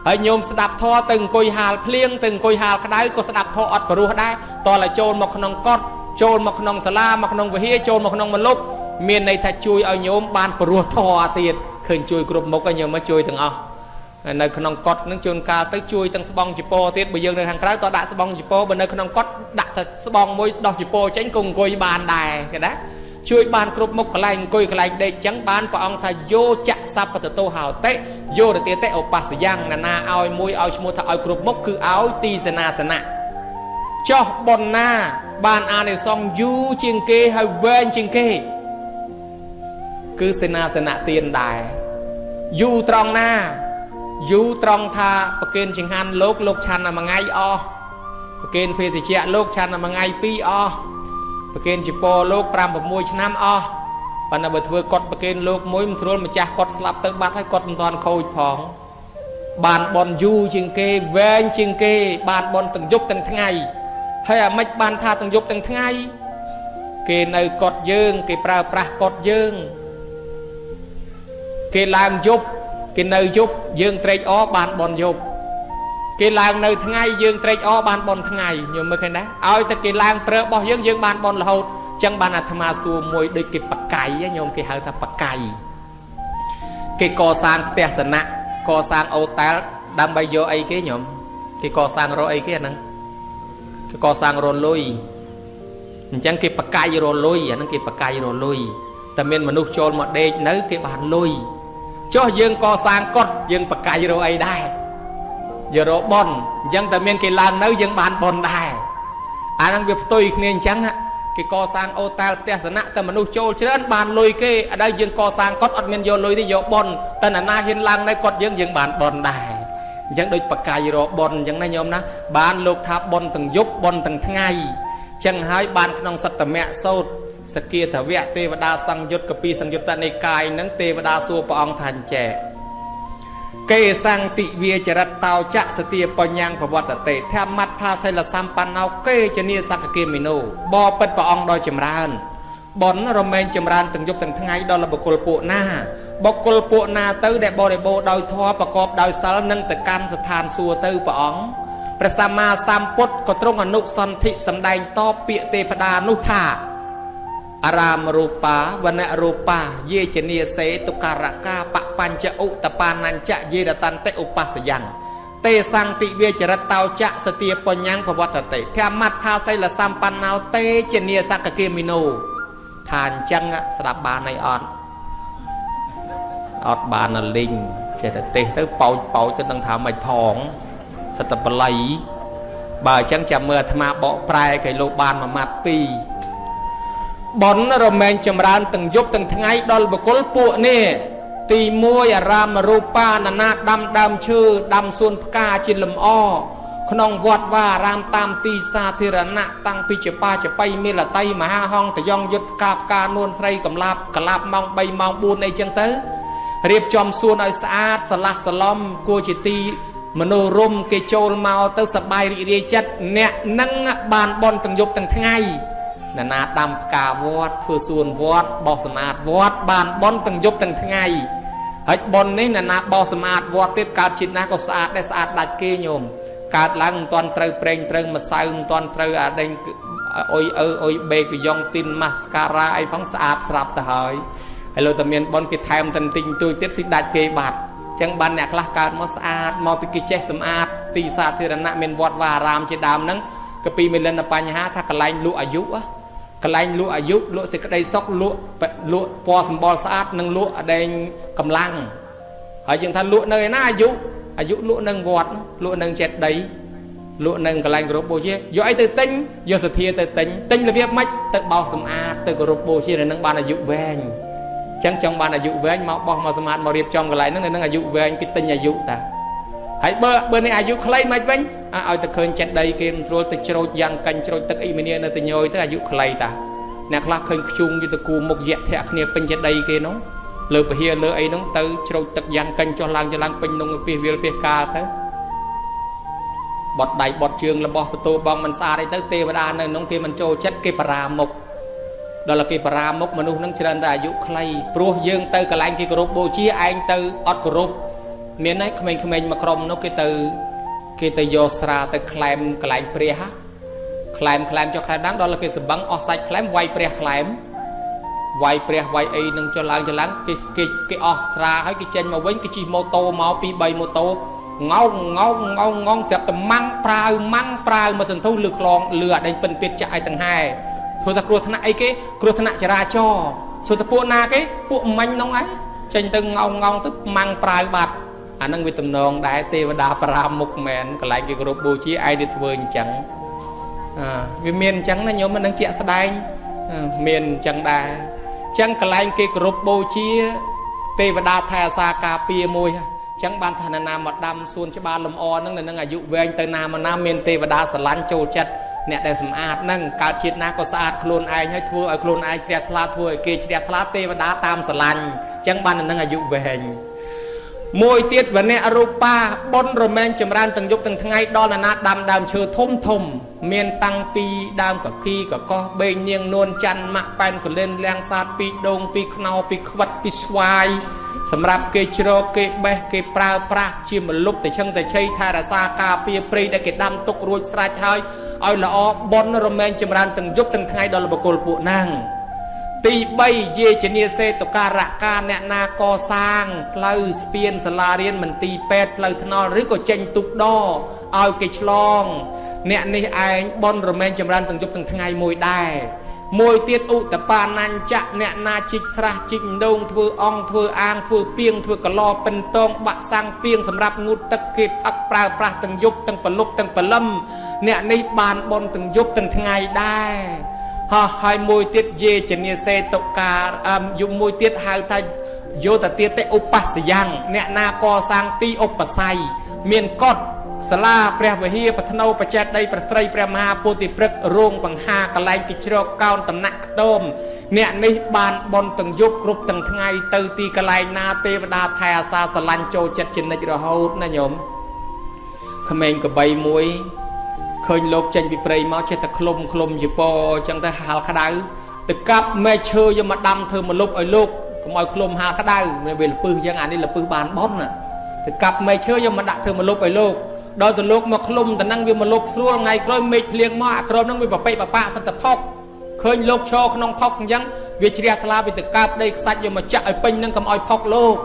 ហើយញោមស្ដាប់ធម៌ទៅអង្គុយហាលភ្លៀងទៅអង្គុយហាលក្តៅក៏ស្ដាប់ធម៌អត់ព្រោះដែរតោះតែចូលមកក្នុងកុដចូលមកក្នុងសាលាមកក្នុងវិហារចូលមកក្នុងម្លប់មានន័យថាជួយឲ្យញោមបានព្រោះធម៌ទៀតឃើញជួយគ្រប់មុខឲ្យញោមមកជួយទាំងអស់នៅក្នុងកុដនឹងជួនកាលទៅជួយទាំងស្បង់ចីពរទៀតបើយើងនៅខាងក្រៅតដាក់ស្បង់ចីពរបើនៅក្នុងកុដដាក់តែស្បង់មួយដោះចីពរចេញក៏អង្គុយបានដែរគេណាជួយបានគ្រប់មុខកន្លែងអង្គុយកន្លែងដេកចឹងបានព្រះអង្គថាយោចៈសัพពតោហោតិយោរទាតិឧបស្សយ៉ាងណាណាឲ្យមួយឲ្យឈ្មោះថាឲ្យគ្រប់មុខគឺឲ្យទីសេនាសនៈចោះប៉ុណ្ណាបានអានិសង្ឃយូរជាងគេហើយវែងជាងគេគឺសេនាសនៈទានដែរយូរត្រង់ណាយូរត្រង់ថាប្រគេនចង្ហាន់លោកលោកឆាន់តែមួយថ្ងៃអស់ប្រគេនភេសជ្ជៈលោកឆាន់តែមួយថ្ងៃពីរអស់ប្រគេនចីពរលោក5 6ឆ្នាំអស់ប៉ុន្តែបើធ្វើកត់ប្រគេនលោកមួយមិនស្រួលម្ចាស់កត់ស្លាប់ទៅបាត់ហើយកត់មិនទាន់ខូចផងបានបនយូរជាងគេវែងជាងគេបានបនទាំងយប់ទាំងថ្ងៃហើយអាម៉េចបានថាទាំងយប់ទាំងថ្ងៃគេនៅកត់យើងគេប្រើប្រាស់កត់យើងគេឡើងយប់គេនៅយប់យើងត្រេកអរបានបនយប់គេឡើងនៅថ្ងៃយើងត្រេកអរបានបនថ្ងៃញោមមើលឃើញណាឲ្យតែគេឡើងប្រើរបស់យើងយើងបានបនរហូតចឹងបានអាត្មាសួរមួយដូចគេបកៃញោមគេហៅថាបកៃគេកសាងផ្ទះសនៈកសាងអូតែលដើម្បីយកអីគេញោមគេកសាងរកអីគេអាហ្នឹងគេកសាងរលុយអញ្ចឹងគេបកៃរលុយអាហ្នឹងគេបកៃរលុយតែមានមនុស្សចូលមកដេកនៅគេបានលុយចុះយើងកសាងកុដយើងបកៃរកអីដែរយករកប៉ុនអញ្ចឹងតែមានគេឡើងនៅយើងបានប៉ុនដែរអាហ្នឹងវាផ្ទុយគ្នាអញ្ចឹងគេកសាងអូតែលផ្ទះសនៈតែមនុស្សចូលច្រើនបានលុយគេឥឡូវយើងកសាងកុដអត់មានយកលុយទេយកប៉ុនតែណានាហ៊ានឡើងនៅកុដយើងយើងបានប៉ុនដែរអញ្ចឹងដូចបកាយរកប៉ុនអញ្ចឹងណាញោមណាបានលោកថាប៉ុនទាំងយប់ប៉ុនទាំងថ្ងៃអញ្ចឹងហើយបានក្នុងសត្តមៈសោតសគាធវៈទេវតាសង្យុត្តកពីសង្យុត្តនិកាយនឹងទេវតាសួរព្រះអង្គថាអញ្ចេះគេសង្តិវាចរិតតោចៈសទាបញ្ញប្រវត្តិតិធម្មដ្ឋាសិលសម្បណ្ណោគេចនីសកគាមិនោបបិទ្ធព្រះអង្គដ៏ចម្រើន បនរមែងចម្រើនទាំងយប់ទាំងថ្ងៃដល់បុគ្គលពួកណាបុគ្គលពួកណាទៅដែលបរិបូរដោយធម៌ប្រកបដោយសិលនិងទៅកាន់ស្ថានសួគ៌ទៅព្រះអង្គព្រះសម្មាសម្ពុទ្ធក៏ទ្រង់អនុសន្ធិសម្ដែងតបពាក្យទេវតានោះថាអារាមរូបាវនរូបាយេជនីសេតុការកាបបញ្ចឧតបានញ្ចយេរតន្តិឧបសយ៉ាងទេសង្តិវាចរិតតោចៈសទាបញ្ញងប្រវត្តិតិធម្មថាសីលសម្បណ្ណោទេជនីសកគាមិណោថាអញ្ចឹងស្ដាប់បានអីអត់អត់បានលីងចេះតែទេសទៅប៉ោចប៉ោចទៅដឹងថាមិនផងសត្វបល័យបើអញ្ចឹងចាំមើលអាត្មាបកប្រែគេលោកបានមួយម៉ាត់ពីរបនរមែងចម្រើនទាំងយប់ទាំងថ្ងៃដល់បុគ្គលពួកនេះទី1អារាមរូបានណាដាំដើមឈើដាំសួនផ្កាជាលំអក្នុងវត្តវាអារាមតាមទីសាធារណៈតាំងពីជាបាចបៃមេលតៃមហាហង្សតយ៉ងយុទ្ធកាផ្កានួនស្រីកំឡាប់កលាប់ម៉ោង3ម៉ោង4អីចឹងទៅរៀបចំសួនឲ្យស្អាតស្រឡះស្រឡំគួរជាទីមនោរមគេចូលមកទៅសប្បាយរីករាយចិត្តអ្នកនឹងបានបនទាំងយប់ទាំងថ្ងៃណានាដាំផ្កាវត្តធ្វើសួនវត្តបោសសម្អាតវត្តបានបនទាំងយប់ទាំងថ្ងៃហើយបននេះណានាបោសសម្អាតវត្តទៀតកើតជាតិណាក៏ស្អាតដែរស្អាតដាច់គេញោមកើតឡើងមិនទាន់ត្រូវប្រេងត្រូវម្សៅមិនទាន់ត្រូវអាដេញអុយអើអុយបេកយ៉ងទីនម៉ាស្ការ៉ាអីផងស្អាតស្រាប់ទៅហើយហើយលើតែមានបនគេថែមតែបន្តិចបន្តួចទៀតស៊ីដាច់គេបាត់ចឹងបានអ្នកខ្លះកើតមកស្អាតមកពីគេចេះសម្អាតទីសាធារណៈមានវត្តវាអារាមជាដើមហ្នឹងក៏ពីមេលិនបញ្ហាថាកន្លែងលក់អាយុកន្លែងលក់អាយុលក់សេចក្តីសុខលក់លក់ពណ៌សម្បុរស្អាតនិងលក់អដែងកម្លាំងហើយយើងថាលក់នៅឯណាអាយុអាយុលក់នឹងវត្តលក់នឹងចេតិយលក់នឹងកន្លែងគោរពបូជាយកអីទៅទិញយកសទ្ធាទៅទិញទិញរបៀបម៉េចទៅបោសសម្អាតទៅគោរពបូជានៅនឹងបានអាយុវែងចឹងចង់បានអាយុវែងមកបោះមកសម្អាតមករៀបចំកន្លែងហ្នឹងនៅនឹងអាយុវែងគេទិញអាយុតាហើយបើនេះអាយុខ្លីមិនវិញឲ្យតែឃើញចេតិយគេមិនស្រួលទៅច្រូចយ៉ាងកាញ់ច្រូចទឹកអីមីនានៅទៅញយទៅអាយុខ្លីតាអ្នកខ្លះឃើញខ្ជុងយទៅគូមុខយៈធាក់គ្នាពេញចេតិយគេនោះលើពហិលើអីនោះទៅច្រូចទឹកយ៉ាងកាញ់ចុះឡើងចុះឡើងពេញនងពីវាលពីកាលទៅបត់ដៃបត់ជើងរបស់បន្ទោបងមិនស្អាតអីទៅទេវតានៅនោះគេមិនចូលចិត្តគេបរាមុខដល់គេបរាមុខមនុស្សនឹងច្រើនតែអាយុខ្លីព្រោះយើងទៅកន្លែងគេគោរពបូជាឯងទៅអត់គោរពមានហើយក្មេងៗមួយក្រុមនោះគេទៅយកស្រាទៅក្លែមកន្លែងព្រះក្លែមក្លែមចុះក្លែមឡើងដល់គេសបឹងអស់សាច់ក្លែមវាយព្រះក្លែមវាយព្រះវាយអីនឹងចុះឡើងចុះឡើងគេគេគេអស់ស្រាហើយគេចេញមកវិញគេជិះម៉ូតូមក2 3ម៉ូតូងោងងោងងោងងងស្រាប់តែម៉ាំងប្រាវម៉ាំងប្រាវមកសន្ធុលឺខ្លងលឺអាដេញពិនពេតចាក់ឲ្យទាំងហែធ្វើតែគ្រោះថ្នាក់អីគេគ្រោះថ្នាក់ចរាចរណ៍សួរតែពួកណាគេពួកមិញនោះឯងចេញទៅងោងងងទៅម៉ាំងប្រាវបាត់អានឹងវាតំណងដែរទេវតាប្រាមុខមែនកន្លែងគេគោរពបូជាឯងទៅធ្វើអញ្ចឹងវាមានអញ្ចឹងណាញោមមិននឹងជាក់ស្ដែងមានអញ្ចឹងដែរអញ្ចឹងកន្លែងគេគោរពបូជាទេវតាថែអាសាការពារមួយអញ្ចឹងបានឋានណាមកដាំសួនច្បារលំអហ្នឹងនៅនឹងអាយុវែងទៅណាមកណាមានទេវតាស្រឡាញ់ចូលចិត្តអ្នកដែលសម្អាតហ្នឹងកើតជាតិណាក៏ស្អាតខ្លួនឯងហើយធ្វើឲ្យខ្លួនឯងជ្រះថ្លាធ្វើឲ្យគេជ្រះថ្លាទេវតាតាមស្រឡាញ់អញ្ចឹងបាននឹងអាយុវែងមួយទៀតវនៈរូបាបុនរមែងចម្រើនទាំងយប់ទាំងថ្ងៃដល់ណាដាំដើមឈើធំធំមានតាំងពីដើមកគីកកោះបេងនាងនួនច័ន្ទម៉ាក់ប៉ែនកលិនលៀងសាតពីដូងពីខ្នោពីខ្វិតពីស្វាយសម្រាប់គេជ្រកគេបេះគេប្រើប្រាស់ជាមលុបតែឆឹងតែឆៃថែរក្សាការពារព្រៃដែលគេដាំទុករួចស្រេចហើយឲ្យល្អបុនរមែងចម្រើនទាំងយប់ទាំងថ្ងៃដល់បុគ្គលពួកហ្នឹងទី3យេជនីសេតុការកាអ្នកណាកសាងផ្លូវស្ពានសាលារៀនមន្ទីរពេទ្យផ្លូវថ្នល់ឬក៏ចេញទូកដឲ្យគេឆ្លងអ្នកនេះឯងបុនរមែងចម្រើនទាំងយប់ទាំងថ្ងៃមួយដែរមួយទៀតឧតបានញ្ចៈអ្នកណាជីកស្រះជីកដងធ្វើអង្គធ្វើអាងធ្វើពីងធ្វើកឡពិនតងបាក់សាំងពីងសម្រាប់ងូតទឹកគេផឹកប្រើប្រាស់ទាំងយប់ទាំងព្រលប់ទាំងព្រលឹមអ្នកនេះបានបុណ្យទាំងយប់ទាំងថ្ងៃដែរហោះហើយមួយទៀតយេជនីសេតុកាយមួយទៀតហៅថាយោតទាតិឧបសយ៉ាងអ្នកណាកសាងទីឧបស័យមានកុដសាលាព្រះវិហារបធ្នូបច្ចេតដីប្រស្រីព្រះមហាពោធិព្រឹក្សរោងបង្ហាកន្លែងគេជ្រកកោនតំណាក់ខ្ទមអ្នកនេះបានបុណ្យទាំងយប់គ្រប់ទាំងថ្ងៃទៅទីកន្លែងណាទេវតាថែអាសាស្រឡាញ់ចូលចិត្តជានិច្ចរហូតណាញោមក្មេងកបីមួយឃើញលោកចេញពីព្រៃមកចេះតែឃ្លុំឃ្លុំជាពអញ្ចឹងទៅហាលក្តៅ ទៅកាប់មែកឈើយកមកដាំធ្វើមកលុបឲ្យលោកកុំឲ្យឃ្លុំហាលក្តៅមានវាលពឹសយ៉ាងអានេះលពឹសបានប៉ុនណាទៅកាប់មែកឈើយកមកដាក់ធ្វើមកលុបឲ្យលោកដល់ទៅលោកមកឃ្លុំតំណឹងវាមកលុបស្រួលថ្ងៃក្រោយមេឃភ្លៀងមកអាក្រមហ្នឹងវាបបិបបាក់សិតតែផុកឃើញលោកឈរក្នុងផុកអញ្ចឹងវាជ្រះថ្លាវាទៅកើបដីខ្សាច់យកមកចាក់ឲ្យពេញនឹងកុំឲ្យផុកលោក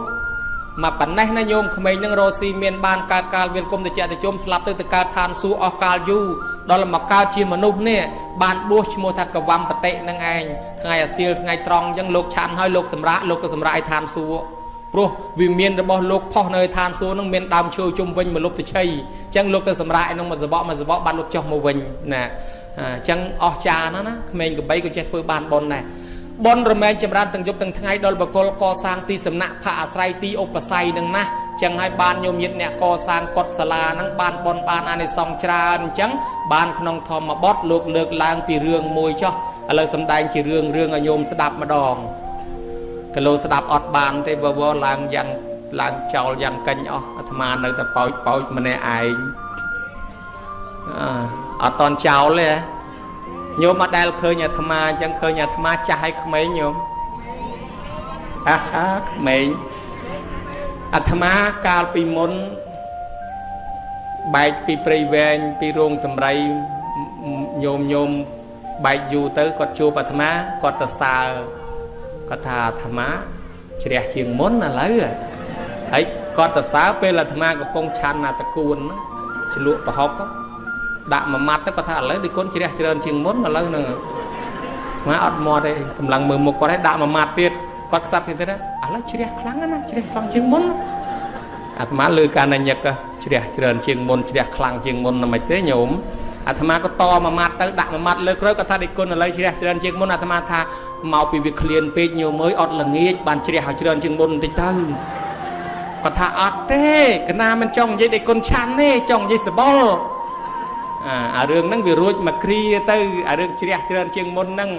មកប៉ុណ្ណេះណាញោមក្មេងនឹងរស់ស៊ីមានបានកើតកាលវាលគុំតិចតិជុំស្លាប់ទៅទៅកើតឋានសួគ៌អស់កាលយូរដល់មកកើតជាមនុស្សនេះបានបួសឈ្មោះថាកវំបតិនឹងឯងថ្ងៃអាសៀលថ្ងៃត្រង់អញ្ចឹងលោកឆាន់ហើយលោកសម្រាកលោកទៅសម្រាកឯឋានសួគ៌ព្រោះវិមានរបស់លោកផុសនៅឋានសួគ៌នឹងមានដើមឈើជុំវិញមកលុបទៅឆីអញ្ចឹងលោកទៅសម្រាកឯនោះមកសបកមកសបកបានលោកចុះមកវិញណាអញ្ចឹងអស់ចាណាណាក្មេងកបីក៏ចេះធ្វើបានបុណ្យដែរបុណ្យរមែងចម្រើនទាំងយប់ទាំងថ្ងៃដល់បុគ្គលកសាងទីសំណាក់ផាកអាស្រ័យទីឧបស័យនឹងណាចឹងហើយបានញោមញាតអ្នកកសាងកុដិសាលានឹងបានបុណ្យបានអានិសង្សច្រើនអញ្ចឹងបានក្នុងធម្មបទលោកលើកឡើងពីរឿងមួយចុះឥឡូវសំដែងជារឿងរឿងឲ្យញោមស្ដាប់ម្ដងគីឡូស្ដាប់អត់បានទេវវឡើងយ៉ាងឡើងចោលយ៉ាងកេញអស់អាត្មានៅតែប៉ោចប៉ោចម្នាក់ឯងអត់តន់ចោលទេញោមអត់ដែលឃើញអាត្មាអញ្ចឹងឃើញអាត្មាចាស់ឲ្យក្មេងញោមអាហាក្មេងអាត្មាកាលពីមុនបែកពីព្រៃវែងពីរោងសម្រីញោមញោមបែកយូរទៅគាត់ជួបអាត្មាគាត់ទៅសើគាត់ថាអាត្មាជ្រះជាងមុនឥឡូវហើយគាត់ទៅសើពេលអាត្មាកំពុងឆាន់អាតកួនជ្លក់ប្រហុកដាក់មួយម៉ាត់ទៅគាត់ថាឥឡូវដូចកូនជ្រះច្រើនជាងមុនឥឡូវហ្នឹងស្មាអត់មាត់ទេសម្លឹងមើលមុខគាត់ឲ្យដាក់មួយម៉ាត់ទៀតគាត់ខ្សឹបទៀតឥឡូវជ្រះខ្លាំងណាស់ជ្រះខ្លាំងជាងមុនអាត្មាលើកាលញឹកជ្រះច្រើនជាងមុនជ្រះខ្លាំងជាងមុនមិនទេញោមអាត្មាក៏តមួយម៉ាត់ទៅដាក់មួយម៉ាត់លើក្រោយគាត់ថាដូចគុណឥឡូវជ្រះច្រើនជាងមុនអាត្មាថាមកពីវាឃ្លានពេកញោមអើយអត់ល្ងាចបានជ្រះឲ្យច្រើនជាងមុនបន្តិចទៅគាត់ថាអត់ទេកណាមិនចង់និយាយដូចគុណឆាន់ទេចង់និយាយសបុលអារឿងហ្នឹងវារួចមកគ្រាទៅអារឿងជ្រះច្រើនជាងមុនហ្នឹង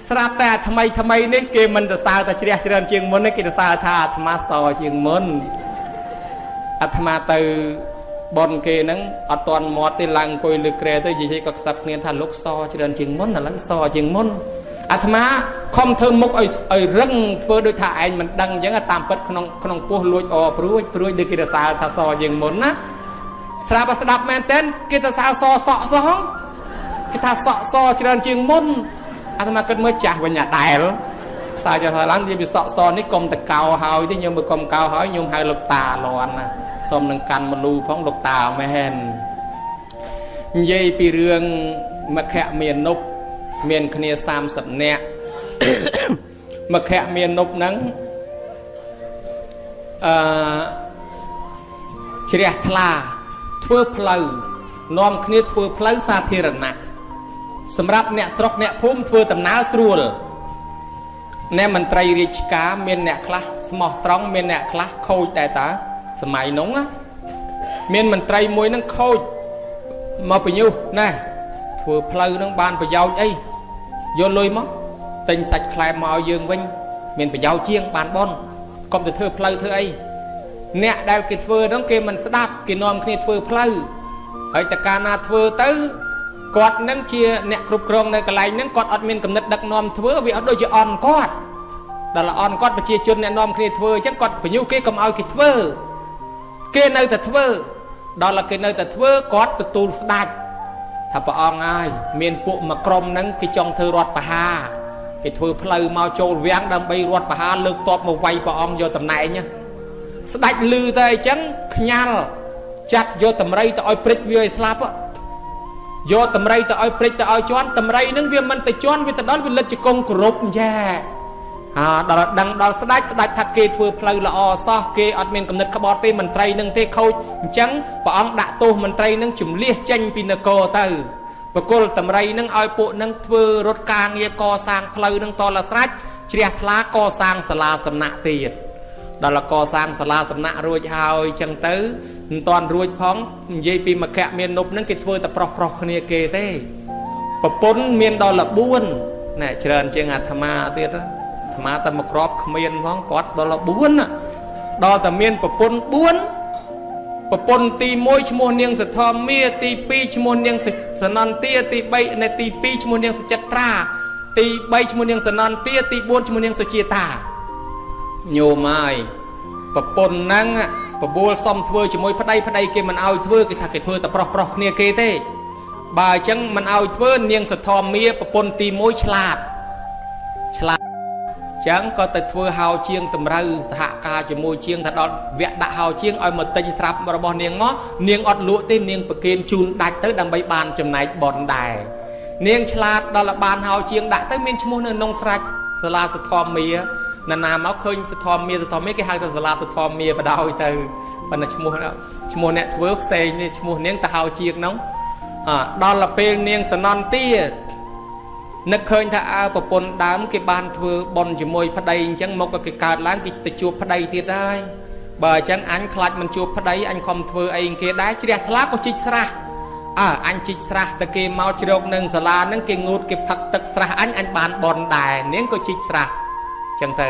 ស្រាប់តែអាថ្មីថ្មីនេះគេមិនសរសើរថាជ្រះច្រើនជាងមុនទេគេសរសើរថាអាត្មាសជាងមុនអាត្មាទៅបនគេហ្នឹងអត់ទាន់មាត់ទេឡើងអង្គុយលើគ្រែទៅនិយាយក៏ខ្សឹបគ្នាថាលោកសច្រើនជាងមុនឥឡូវសជាងមុនអាត្មាខំធ្វើមុខឲ្យរឹងធ្វើដូចថាឯងមិនដឹងអញ្ចឹងតាមពិតក្នុងក្នុងពោះលួចអព្រួយព្រួយដូចគេសរសើរថាសជាងមុនណាស្រាប់ស្ដាប់មែនតើគេទៅសើសសក់សោះគេថាសក់សច្រើនជាងមុនអាត្មាគិតមើលចាស់វិញអាដែលខ្សែចថាឡើងនិយាយពីសក់សនេះកុំតកោហើយទេញោមមើលកុំកោហើយញោមហៅលោកតាលន់ណាសុំនឹងកាន់មលូផងលោកតាមែននិយាយពីរឿងមគ្គមានុបមានគ្នា30នាក់មគ្គមានុបហ្នឹងអឺជ្រះថ្លាធ្វើផ្លូវនាំគ្នាធ្វើផ្លូវសាធារណៈសម្រាប់អ្នកស្រុកអ្នកភូមិធ្វើដំណើរស្រួលអ្នកមន្ត្រីរាជការមានអ្នកខ្លះស្មោះត្រង់មានអ្នកខ្លះខូចដែរតាសម័យនោះណាមានមន្ត្រីមួយនឹងខូចមកបញ្ញុះណែធ្វើផ្លូវនឹងបានប្រយោជន៍អីយកលុយមកទិញសាច់ខ្លែមមកឲ្យយើងវិញមានប្រយោជន៍ជាងបានប៉ុនកុំទៅធ្វើផ្លូវធ្វើអីអ្នកដែលគេធ្វើហ្នឹងគេមិនស្ដាប់គេនាំគ្នាធ្វើផ្លូវហើយតកាលណាធ្វើទៅគាត់នឹងជាអ្នកគ្រប់គ្រងនៅកន្លែងហ្នឹងគាត់អត់មានកំណត់ដឹកនាំធ្វើវាអត់ដូចជាអន់គាត់ដល់អន់គាត់ប្រជាជនអ្នកនាំគ្នាធ្វើអញ្ចឹងគាត់បញ្ញុះគេកុំឲ្យគេធ្វើគេនៅតែធ្វើដល់គេនៅតែធ្វើគាត់ទទួលស្ដាច់ថាព្រះអង្គហើយមានពួកមួយក្រុមហ្នឹងគេចង់ធ្វើរដ្ឋប្រហារគេធ្វើផ្លូវមកចូលវាំងដើម្បីរដ្ឋប្រហារលើកតបមកវាយព្រះអង្គយកតំណែងស្ដាច់លឺតែអញ្ចឹងខ្ញាល់ចាត់យកតម្រៃទៅឲ្យព្រិចវាឲ្យស្លាប់យកតម្រៃទៅឲ្យព្រិចទៅឲ្យជន់តម្រៃនឹងវាមិនទៅជន់វាទៅដល់វាលិតជង្គង់គ្រប់ចាដល់ដឹងដល់ស្ដាច់ស្ដាច់ថាគេធ្វើផ្លូវល្អសោះគេអត់មានកំណត់ក្បត់ទេមន្ត្រីនឹងទេខូចអញ្ចឹងព្រះអង្គដាក់ទោសមន្ត្រីនឹងជំលះចេញពីនគរទៅបកុលតម្រៃនឹងឲ្យពួកនឹងធ្វើរត់ការងារកសាងផ្លូវនឹងតលស្រេចជ្រះថ្លាកសាងសាលាសំណាក់ទៀតដល់កសាងសាលាសំណាក់រួចហើយចឹងទៅមិនតាន់រួចផងនិយាយពីមគ្គមាននប់នឹងគេធ្វើតែប្រុសប្រុសគ្នាគេទេប្រពន្ធមានដល់14ណែច្រើនជាងអាត្មាទៀតអាត្មាតែមកក្របគ្មានផងគាត់ដល់14ដល់តែមានប្រពន្ធ4ប្រពន្ធទី1ឈ្មោះនាងសធមាទី2ឈ្មោះនាងសនន្ទាទី3នៃទី2ឈ្មោះនាងសចិត្រា ទី3ឈ្មោះនាងសនន្ទាទី4ឈ្មោះនាងសុជាតាញោមហើយប្រពន្ធហ្នឹងបបួលសុំធ្វើជាមួយប្តីប្តីគេមិនឲ្យធ្វើគេថាគេធ្វើតែប្រុសប្រុសគ្នាគេទេបើអញ្ចឹងមិនឲ្យធ្វើនាងសធម្មាប្រពន្ធទី1ឆ្លាតឆ្លាតចឹងក៏ទៅធ្វើហៅជាងតម្រូវសហការជាមួយជាងថាដល់វគ្គដាក់ហៅជាងឲ្យមកទិញស្រាប់របស់នាងមកនាងអត់លក់ទេនាងប្រគេនជូនដាច់ទៅដើម្បីបានចំណែកបុណ្យដែរនាងឆ្លាតដល់បានហៅជាងដាក់ទៅមានឈ្មោះនៅក្នុងស្រាច់សាលាសធម្មាណានាមកឃើញសធម្មាសធម្មាគេហៅថាសាលាសធម្មាបដ ாய் ទៅប៉ុន្តែឈ្មោះអ្នកធ្វើផ្សេងទេឈ្មោះនាងទៅហៅជាងនោះដល់ទៅពេលនាងសនន្ទានឹកឃើញថាអើប្រពន្ធដើមគេបានធ្វើបុណ្យជាមួយប្តីអញ្ចឹងមកក៏គេកើតឡើងគេទៅជួបប្តីទៀតហើយបើអញ្ចឹងអញខ្លាចមិនជួបប្តីអញខំធ្វើអីគេដែរជ្រះថ្លាក៏ជីកស្រះអើអញជីកស្រះតែគេមកជ្រកនឹងសាលានឹងគេងូតគេផឹកទឹកស្រះអញអញបានបុណ្យដែរនាងក៏ជីកស្រះអញ្ចឹងទៅ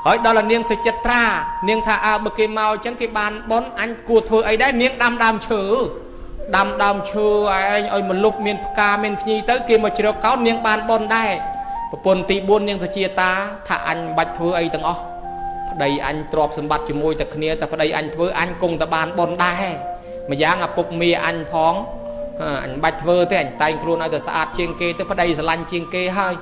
ហើយដល់នាងសុចិត្រានាងថាអើបើគេមកអញ្ចឹងគេបានបុណ្យអញគួរធ្វើអីដែរនាងដាំដើមឈើដាំដើមឈើឯងឲ្យមលុបមានផ្កាមានភ្ញីទៅគេមកជ្រកកោននាងបានបុណ្យដែរប្រពន្ធទី4នាងសុជាតាថាអញមិនបាច់ធ្វើអីទាំងអស់ប្តីអញទ្រព្យសម្បត្តិជាមួយតែគ្នាតែប្តីអញធ្វើអញគង់តែបានបុណ្យដែរម្យ៉ាងឪពុកមាអញផងអញមិនបាច់ធ្វើទេអញតែងខ្លួនឲ្យតែស្អាតជាងគេទៅប្តីស្រឡាញ់ជាងគេហើយ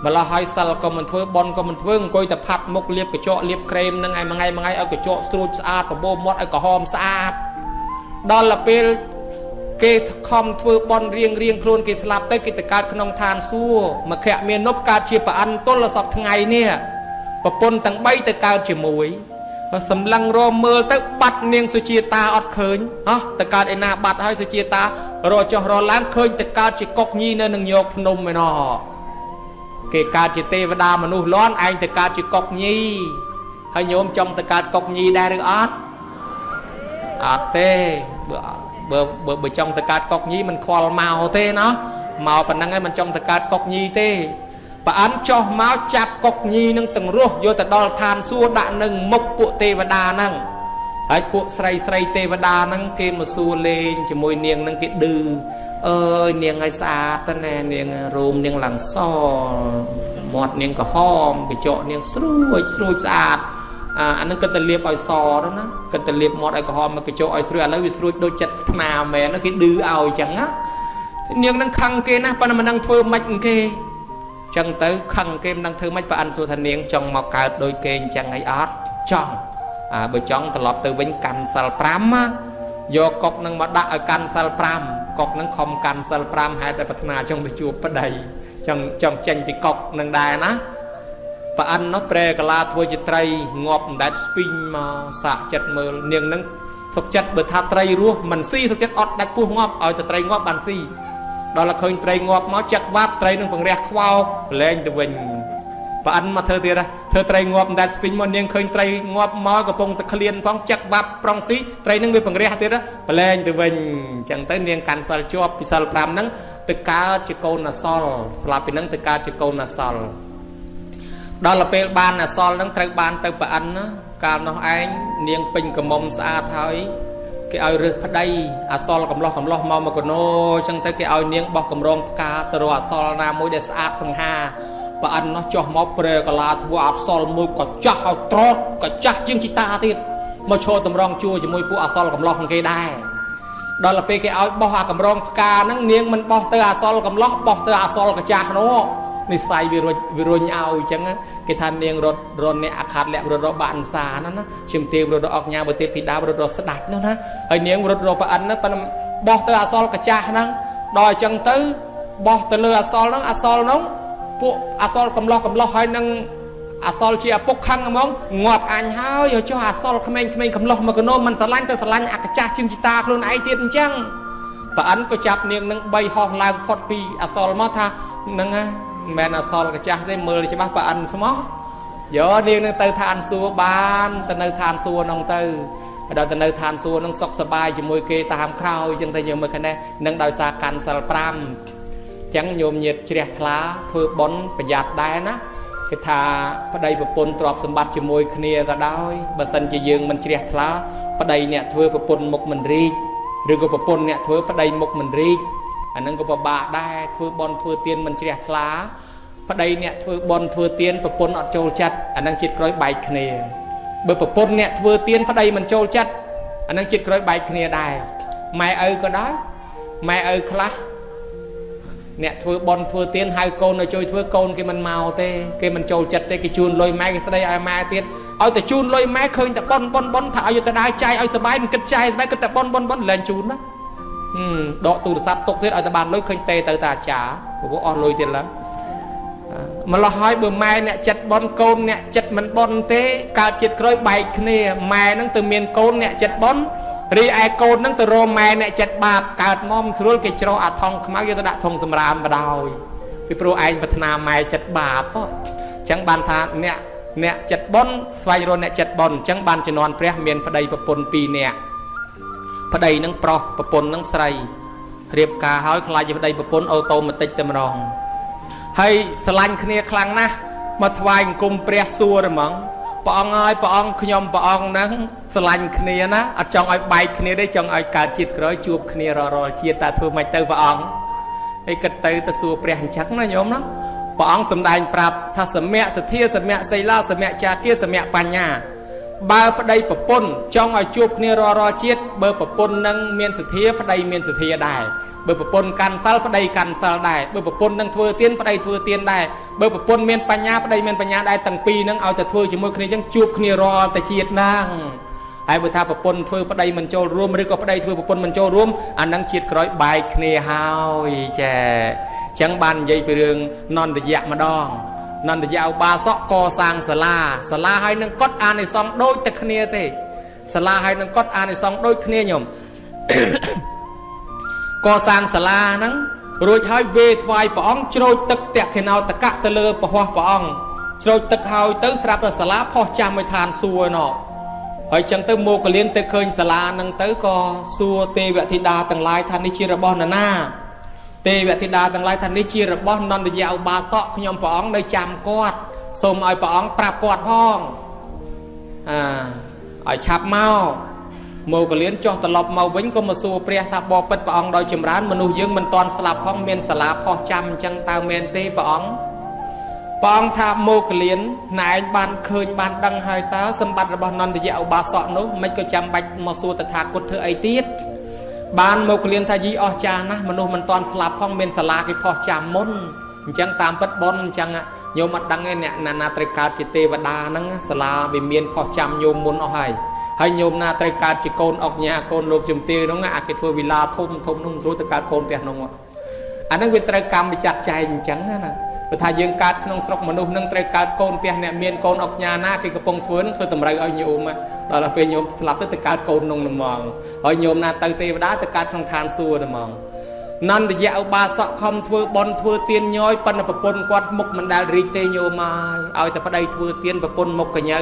ម្ល៉េះហើយសិលក៏មិនធ្វើបុណ្យក៏មិនធ្វើអង្គុយតែផាត់មុខលាបកញ្ចក់លាបក្រែមនឹងឯងមួយថ្ងៃមួយថ្ងៃឲ្យកញ្ចក់ស្រួចស្អាតបបោមាត់ឲ្យក្រហមស្អាតដល់ទៅពេលគេខំធ្វើបន់រៀងរៀងខ្លួនគេស្លាប់ទៅគេទៅកើតក្នុងឋានសួគ៌មគ្គមានុបកើតជាប្រអិនទល់សពថ្ងៃនេះប្រពន្ធទាំង3ទៅកើតជាមួយសម្លឹងរមើលទៅបាត់នាងសុជាតាអត់ឃើញហោះទៅកើតឯណាបាត់ហើយសុជាតារកចុះរកឡើងឃើញទៅកើតជាកុកញីនៅនឹងញោកភ្នំឯណោះគេកើតជាទេវតាមនុស្សលាន់ឯងទៅកើតជាកុកញីហើយញោមចង់ទៅកើតកុកញីដែរឬអត់អត់ទេបើចង់ទៅកើតកុកញីមិនខ្វល់មកទេណោះមកប៉ុណ្ណឹងឯងមិនចង់ទៅកើតកុកញីទេប្រអិនចុះមកចាប់កុកញីនឹងទាំងរស់យកទៅដល់ឋានសួគ៌ដាក់នឹងមុខពួកទេវតាហ្នឹងហើយពួកស្រីស្រីទេវតាហ្នឹងគេមកសួរលេងជាមួយនាងហ្នឹងគេឌឺអើយនាងឲ្យស្អាតទៅណែនាងរោមនាងឡើងសមាត់នាងក្រហមកញ្ចក់នាងស្រួចស្រួចស្អាតអានឹងគិតតែលាបឲ្យសទៅណាគិតតែលាបមាត់ឲ្យក្រហមមកកញ្ចក់ឲ្យស្រួយឥឡូវវាស្រួចដូចចិត្តថ្នាមែនគេឌឺឲ្យអញ្ចឹងណានាងនឹងខឹងគេណាប៉ុន្តែមិនដឹងធ្វើម៉េចគេអញ្ចឹងទៅខឹងគេមិនដឹងធ្វើម៉េចប្រអិនសួរថានាងចង់មកកើតដូចគេអញ្ចឹងអីអត់ចង់បើចង់ត្រឡប់ទៅវិញកាន់សិល5ណាយកកុកនឹងមកដាក់ឲ្យកាន់សិល5កុកនឹងខំកាន់សិល5ហេតុតែប្រាថ្នាចង់ទៅជួបប្តីចង់ចេញពីកុកនឹងដែរណាប្រអិននោះប្រែកាឡាធ្វើជាត្រីងាប់អណ្ដែតស្ពីងមកសាកចិត្តមើលនាងនឹងសុខចិត្តបើថាត្រីរស់មិនស៊ីសុខចិត្តអត់ដាច់ពោះងាប់ឲ្យតែត្រីងាប់បានស៊ីដល់តែឃើញត្រីងាប់មកចឹកវ៉ាប់ត្រីនឹងពង្រះខ្វោកលែងទៅវិញប្រអិនមកធ្វើទៀតធ្វើត្រីងាប់អណ្ដែតស្ពីងមកនាងឃើញត្រីងាប់មកកំពុងតែឃ្លានផងចឹកវ៉ាប់ប្រុងស៊ីត្រីនឹងវាពង្រះទៀតលែងទៅវិញអញ្ចឹងទៅនាងកាន់សិលជាប់ពីសិល5ហ្នឹងទៅកើតជាកូនអសល់ស្លាប់ពីហ្នឹងទៅកើតជាកូនអសល់ដល់ទៅពេលបានអសល់ហ្នឹងត្រូវបានទៅប្រអិនណាកាលនោះឯងនាងពេញក្រមុំស្អាតហើយគេឲ្យរើសប្តីអសល់កំឡោះកំឡោះមកមកកណោអញ្ចឹងទៅគេឲ្យនាងបោះកម្រងផ្កាទៅរកអសល់ណាមួយដែលស្អាតសង្ហាប្រអិននោះចុះមកប្រែកាឡាធ្វើអសល់មួយក៏ចាស់ឲ្យត្រតក៏ចាស់ជាងជីតាទៀតមកឈរតម្រង់ជួរជាមួយពួកអសល់កំឡោះគេដែរដល់ទៅពេលគេឲ្យបោះអាកម្រងផ្កាហ្នឹងនាងមិនបោះទៅអសល់កំឡោះបោះទៅអសល់កាចាស់នោះនិស័យវារុញឲ្យអញ្ចឹងគេថានាងរត់រនអ្នកអាខាតលក្ខរត់រកបានសាណាណាជំទាវរត់រកអកញ្ញាបើទេពធីតារត់រកស្ដាច់នោះណាហើយនាងរត់រកប្រអិនណាប៉ុន្តែបោះទៅអសល់កាចាស់ហ្នឹងដល់អញ្ចឹងទៅបោះទៅលើអសល់ហ្នឹងអសល់ហ្នឹងពួកអសល់កំឡោះកំឡោះហើយនឹងអសល់ជាឪពុកខឹងហ្មងងាប់អញហើយចុះអសល់ក្មេងៗកំឡោះមកកណោមិនស្រឡាញ់ទៅស្រឡាញ់អាកាចាស់ជាងជីតាខ្លួនឯងទៀតអញ្ចឹងប្រអិនក៏ចាប់នាងនឹង3ហោះឡើងផុតពីអសល់មកថាហ្នឹងណាមិនមែនអសល់កាចាស់ទេមើលច្បាស់ប្រអិនស្មោះយកនាងនឹងទៅឋានសួគ៌បានទៅនៅឋានសួគ៌នោះទៅដល់ទៅនៅឋានសួគ៌នឹងសុខសប្បាយជាមួយគេតាមក្រោយអញ្ចឹងទៅយើងមើលឃើញដែរនឹងដោយសារកាន់សិល5អញ្ចឹងញោមញាតជ្រះថ្លាធ្វើបុណ្យប្រយ័ត្នដែរណាគេថាប្តីប្រពន្ធទ្រព្យសម្បត្តិជាមួយគ្នាក៏ដោយបើសិនជាយើងមិនជ្រះថ្លាប្តីអ្នកធ្វើប្រពន្ធមុខមិនរីកឬក៏ប្រពន្ធអ្នកធ្វើប្តីមុខមិនរីកអានឹងក៏ពិបាកដែរធ្វើបុណ្យធ្វើទានមិនជ្រះថ្លា ប្តីអ្នកធ្វើបន់ធ្វើទានប្រពន្ធអត់ចូលចិត្តអានឹងជាតិក្រោយបែកគ្នាបើប្រពន្ធអ្នកធ្វើទានប្តីមិនចូលចិត្តអានឹងជាតិក្រោយបែកគ្នាដែរម៉ែឪក៏ដោយម៉ែឪខ្លះអ្នកធ្វើបន់ធ្វើទានហៅកូនឲ្យជួយធ្វើកូនគេមិនមកទេគេមិនចូលចិត្តទេគេជូនលុយម៉ែគេស្ដីឲ្យម៉ែទៀតឲ្យតែជូនលុយម៉ែឃើញតែបន់បន់បន់ថាឲ្យទៅដើរចាយឲ្យសបាយមិនគិតចាយសបាយគិតតែបន់បន់បន់លែងជូនណាដកទូរស័ព្ទទុកទៀតឲ្យតែបានលុយឃើញទេទៅតាអាចារ្យព្រោះអស់លុយទៀតឡើយម្លោះហើយបើម៉ែអ្នកចិត្តបន់កូនអ្នកចិត្តមិនបន់ទេកើតជាតិក្រោយបែកគ្នាម៉ែនឹងទៅមានកូនអ្នកចិត្តបន់រីឯកូននឹងទៅរម៉ែអ្នកចិត្តបាបកើតមកមិនស្រួលគេច្រោះអាថងខ្មៅយកទៅដាក់ធុងសម្រាមបដ ாய் ពីព្រោះឯងប្រាថ្នាម៉ែចិត្តបាបអញ្ចឹងបានថាអ្នកចិត្តបន់ស្វែងរកអ្នកចិត្តបន់អញ្ចឹងបានជំនាន់ព្រះមានប្តីប្រពន្ធ2នាក់ប្តីនឹងប្រុសប្រពន្ធនឹងស្រីរៀបការហើយខ្លាចជាប្តីប្រពន្ធអូតូម៉ាទិកតែម្ដងហើយស្រឡាញ់គ្នាខ្លាំងណាស់មកថ្វាយអង្គមព្រះសួរហ្មងព្រះអង្គហើយព្រះអង្គខ្ញុំព្រះអង្គហ្នឹងស្រឡាញ់គ្នាណាអត់ចង់ឲ្យបែកគ្នាទេចង់ឲ្យកើតជាតិក្រោយជួបគ្នារាល់ជាតិតើធ្វើម៉េចទៅព្រះអង្គហើយគិតទៅទៅសួរព្រះអញ្ចឹងណាញោមណាព្រះអង្គសម្ដែងប្រាប់ថាសមៈសទ្ធាសមៈសីលាសមៈចាគាសមៈបញ្ញាបើប្តីប្រពន្ធចង់ឲ្យជួបគ្នារាល់ជាតិបើប្រពន្ធនឹងមានសទ្ធាប្តីមានសទ្ធាដែរបើប្រពន្ធកាន់សិលប្តីកាន់សិលដែរបើប្រពន្ធនឹងធ្វើទានប្តីធ្វើទានដែរបើប្រពន្ធមានបញ្ញាប្តីមានបញ្ញាដែរទាំងពីរនឹងឲ្យតែធ្វើជាមួយគ្នាចឹងជួបគ្នារាល់តែជាតិហ្នឹងហើយបើថាប្រពន្ធធ្វើប្តីមិនចូលរួមឬក៏ប្តីធ្វើប្រពន្ធមិនចូលរួមអានឹងជាតិក្រោយបែកគ្នាហើយចាចឹងបាននិយាយពីរឿងនន្តយៈម្ដងនន្តយៈឧបាសកកសាងសាលាសាលាហើយនឹងកត់អានិសង្សដូចតែគ្នាទេសាលាហើយនឹងកត់អានិសង្សដូចគ្នាញោមកសាងសាលាហ្នឹងរួចហើយវេថ្វាយព្រះអង្គច្រូចទឹកតក្ខិណោតកៈទៅលើពហោះព្រះអង្គច្រូចទឹកហើយទៅស្រាប់តែសាលាផុសចាំឲ្យឋានសួគ៌ណោះហើយចឹងទៅមកលៀនទៅឃើញសាលាហ្នឹងទៅក៏សួរទេវធីតាទាំងឡាយថានេះជារបស់នរណាទេវធីតាទាំងឡាយថានេះជារបស់នន្តយៈឧបាសកខ្ញុំព្រះអង្គនៅចាំគាត់សូមឲ្យព្រះអង្គប្រាប់គាត់ផងឲ្យឆាប់មកមកលៀនចុះត្រឡប់មកវិញក៏មកសួរព្រះថាបបិទ្ធព្រះអង្គដោយចម្រើនមនុស្សយើងមិនទាន់ស្លាប់ផងមានសាលាផុសចាំអញ្ចឹងតើមែនទេព្រះអង្គព្រះអង្គថាមកលៀនណែឯងបានឃើញបានដឹងហើយតើសម្បត្តិរបស់នន្តយៈឧបាសកនោះមិនក៏ចាំបាច់មកសួរតថាគតធ្វើអីទៀតបានមកលៀនថាយីអស់ចាស់ណាស់មនុស្សមិនទាន់ស្លាប់ផងមានសាលាគេផុសចាំមុនអញ្ចឹងតាមពិតបុណ្យអញ្ចឹងញោមអត់ដឹងទេអ្នកណាត្រូវកើតជាទេវតាហ្នឹងសាលាវាមានផុសចាំញោមមុនអស់ហើយហើយញោមណាត្រូវកើតជាកូនអុកញ៉ាកូនលោកជំទាវនោះអាគេធ្វើវិឡាធំធំនោះមិនស្រួលទៅកើតកូនផ្ទះនោះអាហ្នឹងវាត្រូវកម្មវិចាត់ចែងអញ្ចឹងណាព្រោះថាយើងកើតក្នុងស្រុកមនុស្សនឹងត្រូវកើតកូនផ្ទះអ្នកមានកូនអុកញ៉ាណាគេកំពុងធ្វើនឹងធ្វើតម្រូវឲ្យញោមដល់ពេលញោមស្លាប់ទៅទៅកើតកូននោះហ្មងហើយញោមណាទៅទេវតាទៅកើតក្នុងឋានសួគ៌ហ្មងនន្តយៈឧបាសកខំធ្វើបន់ធ្វើទានញយប៉ុន្តែប្រពន្ធគាត់មុខមិនដែលរីកទេញោមហើយឲ្យតែប្តីធ្វើទានប្រពន្ធមុខកញើ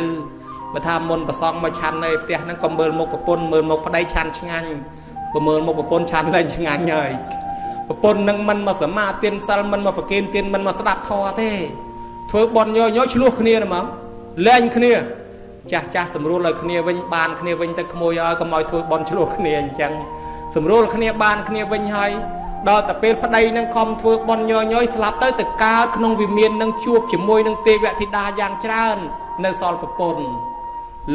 បើថាមុនប្រសងមកឆាន់នៅផ្ទះហ្នឹងក៏មើលមុខប្រពន្ធមើលមុខប្តីឆាន់ឆ្ងាញ់បើមើលមុខប្រពន្ធឆាន់លែងឆ្ងាញ់ហើយប្រពន្ធនឹងមិនមកសមាទានសិលមិនមកប្រគេនទានមិនមកស្ដាប់ធម៌ទេធ្វើបន់ញយញយឆ្លោះគ្នាហ្មងលែងគ្នាចាស់ចាស់សម្រួលឲ្យគ្នាវិញបានគ្នាវិញទៅក្មួយឲ្យកុំឲ្យធ្វើបន់ឆ្លោះគ្នាអញ្ចឹងសម្រួលគ្នាបានគ្នាវិញហើយដល់តែពេលប្តីនឹងខំធ្វើបន់ញយញយស្លាប់ទៅទៅកើតក្នុងវិមាននឹងជួបជាមួយនឹងទេវធីតាយ៉ាងច្រើននៅសល់ប្រពន្ធ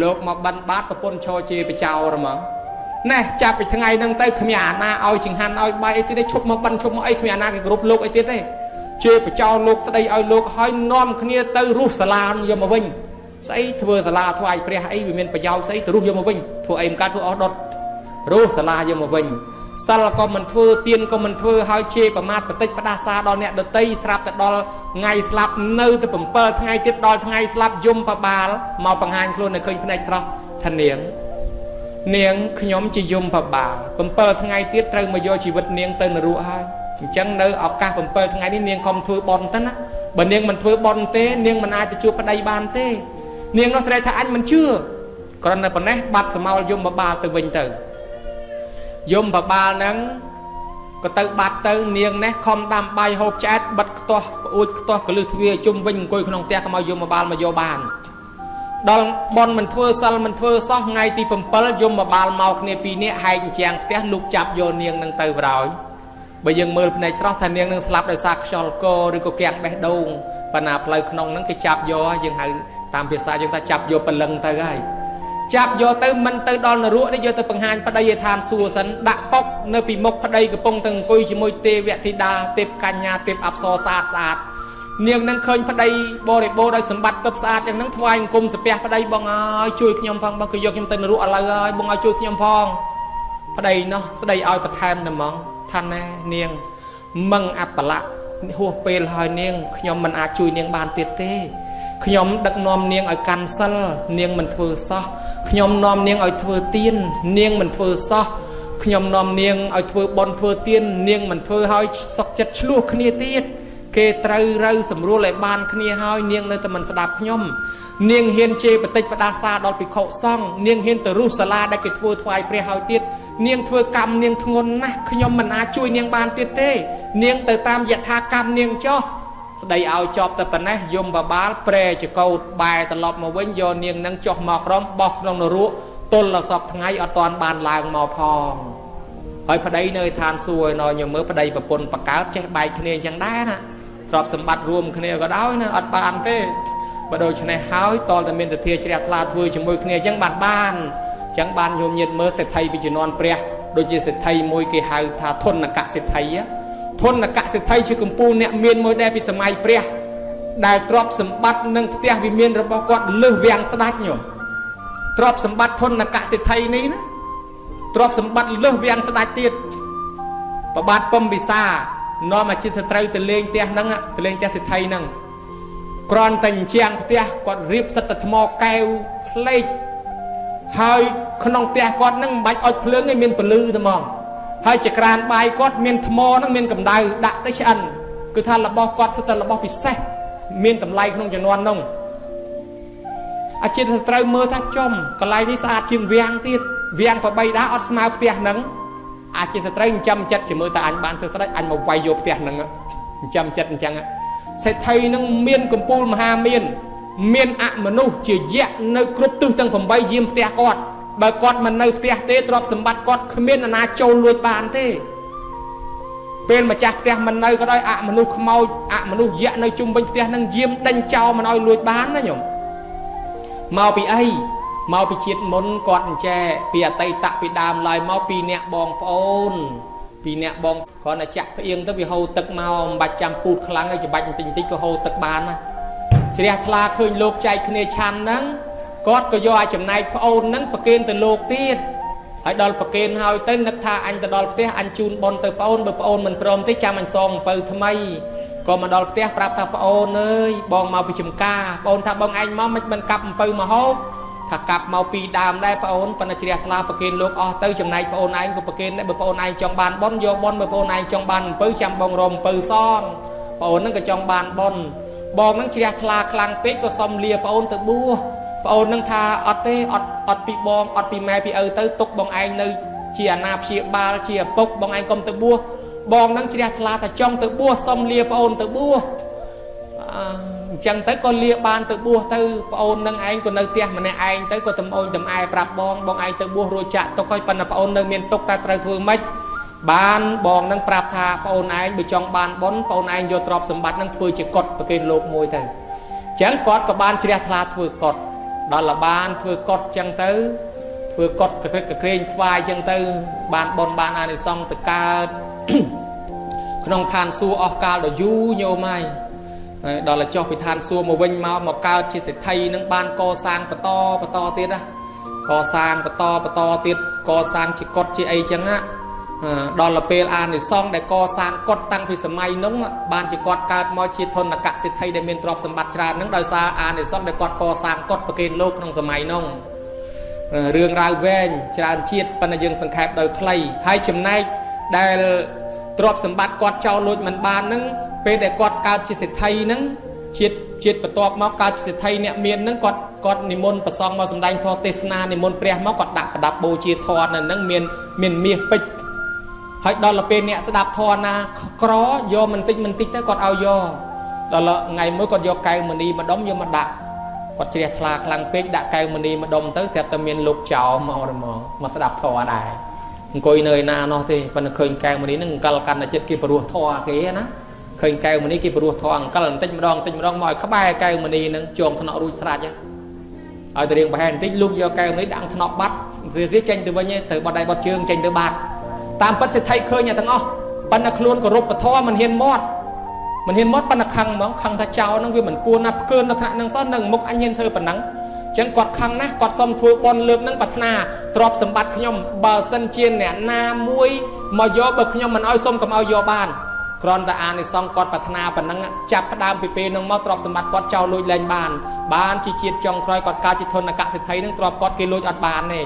លោកមកបិណ្ឌបាតប្រពន្ធឈរជាបចោរហ្មងណែចាប់ពីថ្ងៃហ្នឹងទៅគ្មានអាណាឲ្យចង្ហាន់ឲ្យបាយអីទៀតទេឈប់មកបិណ្ឌឈប់មកអីគ្មានអាណាគេគ្រប់លោកអីទៀតទេជាបចោលោកស្ដីឲ្យលោកហើយនាំគ្នាទៅរុះសាលាយកមកវិញស្អីធ្វើសាលាថ្វាយព្រះអីវាមានប្រយោជន៍ស្អីទៅរុះយកមកវិញធ្វើអីមិនកើតធ្វើអស់ដុតរុះសាលាយកមកវិញសិលក៏មិនធ្វើទានក៏មិនធ្វើហើយជេរប្រមាថបន្តិចផ្ដាសាដល់អ្នកដតីស្រាប់តែដល់ថ្ងៃស្លាប់នៅតែ7ថ្ងៃទៀតដល់ថ្ងៃស្លាប់យំបបាលមកបង្ហាញខ្លួននៅឃើញភ្នែកស្រស់ថានាងនាងខ្ញុំជាយំបបាល7ថ្ងៃទៀតត្រូវមកយកជីវិតនាងទៅនរកហើយអញ្ចឹងនៅឱកាស7ថ្ងៃនេះនាងខំធ្វើបុណ្យទៅណាបើនាងមិនធ្វើបុណ្យទេនាងមិនអាចទៅជួបប្តីបានទេនាងនោះស្រែកថាអញមិនជឿគ្រាន់តែប៉ុណ្ណេះបាត់សមោលយំបបាលទៅវិញទៅយំបបាលហ្នឹងក៏ទៅបាត់ទៅនាងនេះខំដាំបាយហូបឆ្អែតបិទខ្ទាស់ប្អួចខ្ទាស់កលឹះទ្វារជុំវិញអង្គុយក្នុងផ្ទះកុំឲ្យយំបបាលមកយកបានដល់បនមិនធ្វើសិលមិនធ្វើសោះថ្ងៃទី7យំបបាលមកគ្នាពីរនាក់ហែកជាងផ្ទះលូកចាប់យកនាងនឹងទៅបរោយ បើយើងមើលភ្នែកស្រស់ថានាងនឹងស្លាប់ដោយសារខ្យល់កឬក៏គាំងបេះដូងប៉ុន្តែផ្លូវក្នុងហ្នឹងគេចាប់យកយើងហៅតាមភាសាយើងថាចាប់យកព្រលឹងទៅហើយចាប់យកទៅមិនទៅដល់នរកនេះយកទៅបង្ហាញប្តីឯឋានសួគ៌សិនដាក់ប៉ុកនៅពីមុខប្តីកំពុងតែអង្គុយជាមួយទេវធីតាទេពកញ្ញាទេពអប្សរស្អាតស្អាតនាងនឹងឃើញប្តីបរិបូរដោយសម្បត្តិទិព្វស្អាតយ៉ាងហ្នឹងថ្វាយអង្គមសាពះប្តីបងអើយជួយខ្ញុំផងបងគឺយកខ្ញុំទៅនរកឥឡូវហើយបងឲ្យជួយខ្ញុំផងប្តីនោះស្ដីឲ្យបន្ថែមតែហ្មងថាណែនាងមឹងអបលៈហួសពេលហើយនាងខ្ញុំមិនអាចជួយនាងបានទៀតទេខ្ញុំដឹកនាំនាងឲ្យកាន់សិលនាងមិនធ្វើសោះខ្ញុំនាំនាងឲ្យធ្វើទាននាងមិនធ្វើសោះខ្ញុំនាំនាងឲ្យធ្វើបុណ្យធ្វើទាននាងមិនធ្វើឲ្យសុខចិត្តឆ្លោះគ្នាទៀតគេត្រូវរូវសម្រួលឲ្យបានគ្នាហើយនាងនៅតែមិនស្ដាប់ខ្ញុំនាងហ៊ានជេរបតិចផ្ដាសាដល់ភិក្ខុសង្ឃនាងហ៊ានទៅរុះសាលាដែលគេធ្វើថ្វាយព្រះហើយទៀតនាងធ្វើកម្មនាងធ្ងន់ណាស់ខ្ញុំមិនអាចជួយនាងបានទៀតទេនាងទៅតាមយថាកម្មនាងចោះស្ដីឲ្យចប់តែប៉ុណ្ណេះយមបបាលប្រែចកោតបែរត្រឡប់មកវិញយកនាងនឹងចុះមកក្រមបោះក្នុងនរកទល់ដល់សពថ្ងៃអត់ទាន់បានឡើងមកផងហើយប្តីនៅឋានសួគ៌ឯណោះញោមមើលប្តីប្រពន្ធបកើតចេះបែកគ្នាអញ្ចឹងដែរណាទ្រព្យសម្បត្តិរួមគ្នាក៏ដោយណាអត់បានទេបើដូច្នេះហើយតលតែមានទធាជ្រះថ្លាធ្វើជាមួយគ្នាអញ្ចឹងបានបានអញ្ចឹងបានញោមញាតមើលសេដ្ឋីពីជំនាន់ព្រះដូចជាសេដ្ឋីមួយគេហៅថាធនកសេដ្ឋីធនកសេដ្ឋីជាកំពូលអ្នកមានមួយដែរពីសម័យព្រះដែលទ្រព្យសម្បត្តិនិងផ្ទះវិមានរបស់គាត់លើសវាំងស្ដេចញោមទ្រព្យសម្បត្តិធនកសេដ្ឋីនេះណាទ្រព្យសម្បត្តិលើសវាំងស្ដេចទៀតប្របាទពំវិសានាំអាជីពស្ត្រីទៅលេងផ្ទះហ្នឹងទៅលេងផ្ទះសេដ្ឋីហ្នឹងគ្រាន់តែអញ្ចាំងផ្ទះគាត់រៀបសិតតែថ្មកែវផ្លេកហើយក្នុងផ្ទះគាត់ហ្នឹងមិនបាច់អុចភ្លើងទេមានពលឺតែហ្មងហើយចក្រានបាយគាត់មានថ្មហ្នឹងមានកម្ដៅដាក់ទៅឆ្អិនគឺថារបស់គាត់សិតតែរបស់ពិសេសមានតម្លៃក្នុងជំនាន់នោះអាជីពស្ត្រីមើលថាចំកន្លែងនេះស្អាតជាងវាំងទៀតវាំងប្របីដាអត់ស្មើផ្ទះហ្នឹងអាជីពស្ត្រីចិញ្ចឹមចិត្តជាមើលតែអញបានធ្វើស្ដេចអញមកវាយយកផ្ទះហ្នឹងចិញ្ចឹមចិត្តអញ្ចឹងសេដ្ឋីហ្នឹងមានកំពូលមហាមានមានអមនុស្សជាយៈនៅគ្រប់ទិសទាំង8យាមផ្ទះគាត់បើគាត់មិននៅផ្ទះទេទ្រព្យសម្បត្តិគាត់គ្មានអាណាចូលលួចបានទេពេលម្ចាស់ផ្ទះមិននៅក៏ដោយអមនុស្សខ្មោចអមនុស្សយៈនៅជុំវិញផ្ទះនឹងយាមដេញចោលមិនឲ្យលួចបានណាញោមមកពីអីមកពីជាតិមុនគាត់អញ្ចែពីអតីតពីដើមឡើយមកពីអ្នកបងប្អូនពីអ្នកបងគ្រាន់តែចាក់ផ្អៀងទៅវាហូរទឹកមកមិនបាច់ចាំពូតខ្លាំងទេច្បាច់បន្តិចបន្តិចក៏ហូរទឹកបានណាជ្រះថ្លាឃើញលោកចែកគ្នាឆាន់ហ្នឹងគាត់ក៏យកឲ្យចំណែកប្អូនហ្នឹងប្រគេនទៅលោកទៀតហើយដល់ប្រគេនហើយទៅនឹកថាអញទៅដល់ផ្ទះអញជូនបុណ្យទៅប្អូនបើប្អូនមិនព្រមទេចាំអញសងអំពៅថ្មីក៏មកដល់ផ្ទះប្រាប់ថាប្អូនអើយបងមកពីចំការប្អូនថាបងឯងមកមិនកាប់អំពៅមកហូបថាកាប់មកពីដើមដែរប្អូនប៉ុន្តែជ្រះថ្លាប្រគេនលោកអស់ទៅចំណែកប្អូនឯងក៏ប្រគេនដែរបើប្អូនឯងចង់បានបុណ្យយកបុណ្យបើប្អូនឯងចង់បានអំពៅចាំបងរមអំពៅសងប្អូនហ្នឹងក៏ចង់បានបុណ្យបងហ្នឹងជ្រះថ្លាខ្លាំងពេកក៏សុំលាប្អូនទៅបួសប្អូននឹងថាអត់ទេអត់អត់ពីបងអត់ពីម៉ែពីឪទៅទុកបងឯងនៅជាអាណាព្យាបាលជាឪពុកបងឯងកុំទៅបួសបងនឹងជ្រះថ្លាថាចង់ទៅបួសសុំលាប្អូនទៅបួសអញ្ចឹងទៅក៏លាបានទៅបួសទៅប្អូននឹងឯងក៏នៅផ្ទះម្នាក់ឯងទៅក៏តំអូនតំអែប្រាប់បងបងឯងទៅបួសរួចចាក់ទុកហើយប៉ុន្តែប្អូននៅមានទុកតែត្រូវធ្វើម៉េចបានបងនឹងប្រាប់ថាប្អូនឯងបើចង់បានបុណ្យប្អូនឯងយកទ្រព្យសម្បត្តិនឹងធ្វើជាកុដប្រគេនលោកមួយទៅអញ្ចឹងគាត់ក៏បានជ្រះថ្លាធ្វើកុដដល់លបានធ្វើកុដចឹងទៅធ្វើកុដកក្រឹកកក្រែងថ្វាយចឹងទៅបានបុណ្យបានអានិសង្សទៅកើតក្នុងឋានសួគ៌អស់កាលដ៏យូរញោមហើយដល់តែចុះពីឋានសួគ៌មកវិញមកកើតជាសេដ្ឋីនឹងបានកសាងបន្តបន្តទៀតណាកសាងបន្តបន្តទៀតកសាងជាកុដជាអីចឹងណាដល់ទៅពេលអានិសង្សដែលកសាងកុដតាំងពីសម័យនោះបានជាគាត់កើតមកជាធនកសេដ្ឋីដែលមានទ្រព្យសម្បត្តិច្រើនហ្នឹងដោយសារអានិសង្សដែលគាត់កសាងកុដប្រគេនលោកក្នុងសម័យនោះរឿងរ៉ាវវែងច្រើនជាតិប៉ុន្តែយើងសង្ខេបដោយខ្លីហើយចំណែកដែលទ្រព្យសម្បត្តិគាត់ចោលលួចមិនបានហ្នឹងពេលដែលគាត់កើតជាសេដ្ឋីហ្នឹងជាតិបន្ទាប់មកកើតជាសេដ្ឋីអ្នកមានហ្នឹងគាត់និមន្តប្រសង់មកសម្ដែងធម៌ទេសនានិមន្តព្រះមកគាត់ដាក់ប្រដាប់បូជាធម៌នៅហ្នឹងមានមាសពេជ្រហើយដល់ទៅពេលអ្នកស្ដាប់ធម៌ណាក្រយកមិនតិចមិនតិចទៅគាត់ឲ្យយកដល់ថ្ងៃមួយគាត់យកកែវមณีម្ដុំយកមកដាក់គាត់ជ្រះថ្លាខ្លាំងពេកដាក់កែវមณีម្ដុំទៅស្រាប់តែមានលោកចោលមកមកស្ដាប់ធម៌ដែរ អង្គុយនៅឯណានោះទេប៉ុន្តែឃើញកែវមณีនឹងអង្កលកាន់តែចិត្តគេព្រោះធေါ်គេណាឃើញកែវមณีគេព្រោះធေါ်អង្កលបន្តិចម្ដងបន្តិចម្ដងមកឲ្យក្បែរកែវមณีនឹងជងថ្នាក់រួចស្រេចឲ្យទៅរៀងប្រហែលបន្តិចលូកយកកែវមณีដាក់ថ្នាក់បាត់វាចេញទៅវិញទៅបត់ដៃបត់ជើងចេញទៅបាត់តាមពិតសេដ្ឋីឃើញទាំងអស់ប៉ុន្តែខ្លួនគោរពពធមិនហ៊ានមាត់មិនហ៊ានមាត់ប៉ុន្តែខឹងហ្មងខឹងថាចោលហ្នឹងវាមិនគួរណាផ្កើនដល់ថ្នាក់ហ្នឹងសោះនឹងមុខអញហ៊ានធ្វើប៉ុណ្ណឹងចឹងគាត់ខឹងណាស់គាត់សុំធ្វើបន់លើកហ្នឹងប្រាថ្នាទ្រព្យសម្បត្តិខ្ញុំបើសិនជាអ្នកណាមួយមកយកបើខ្ញុំមិនឲ្យសុំកុំឲ្យយកបានគ្រាន់តែអានិសង្សគាត់ប្រាថ្នាប៉ុណ្ណឹងចាប់ផ្ដើមពីពេលហ្នឹងមកទ្រព្យសម្បត្តិគាត់ចោលលួចលែងបានបានជាជាតិចុងក្រោយគាត់កើតជាធនកសិទ្ធិហ្នឹងទ្រព្យគាត់គេលួចអត់បានទេ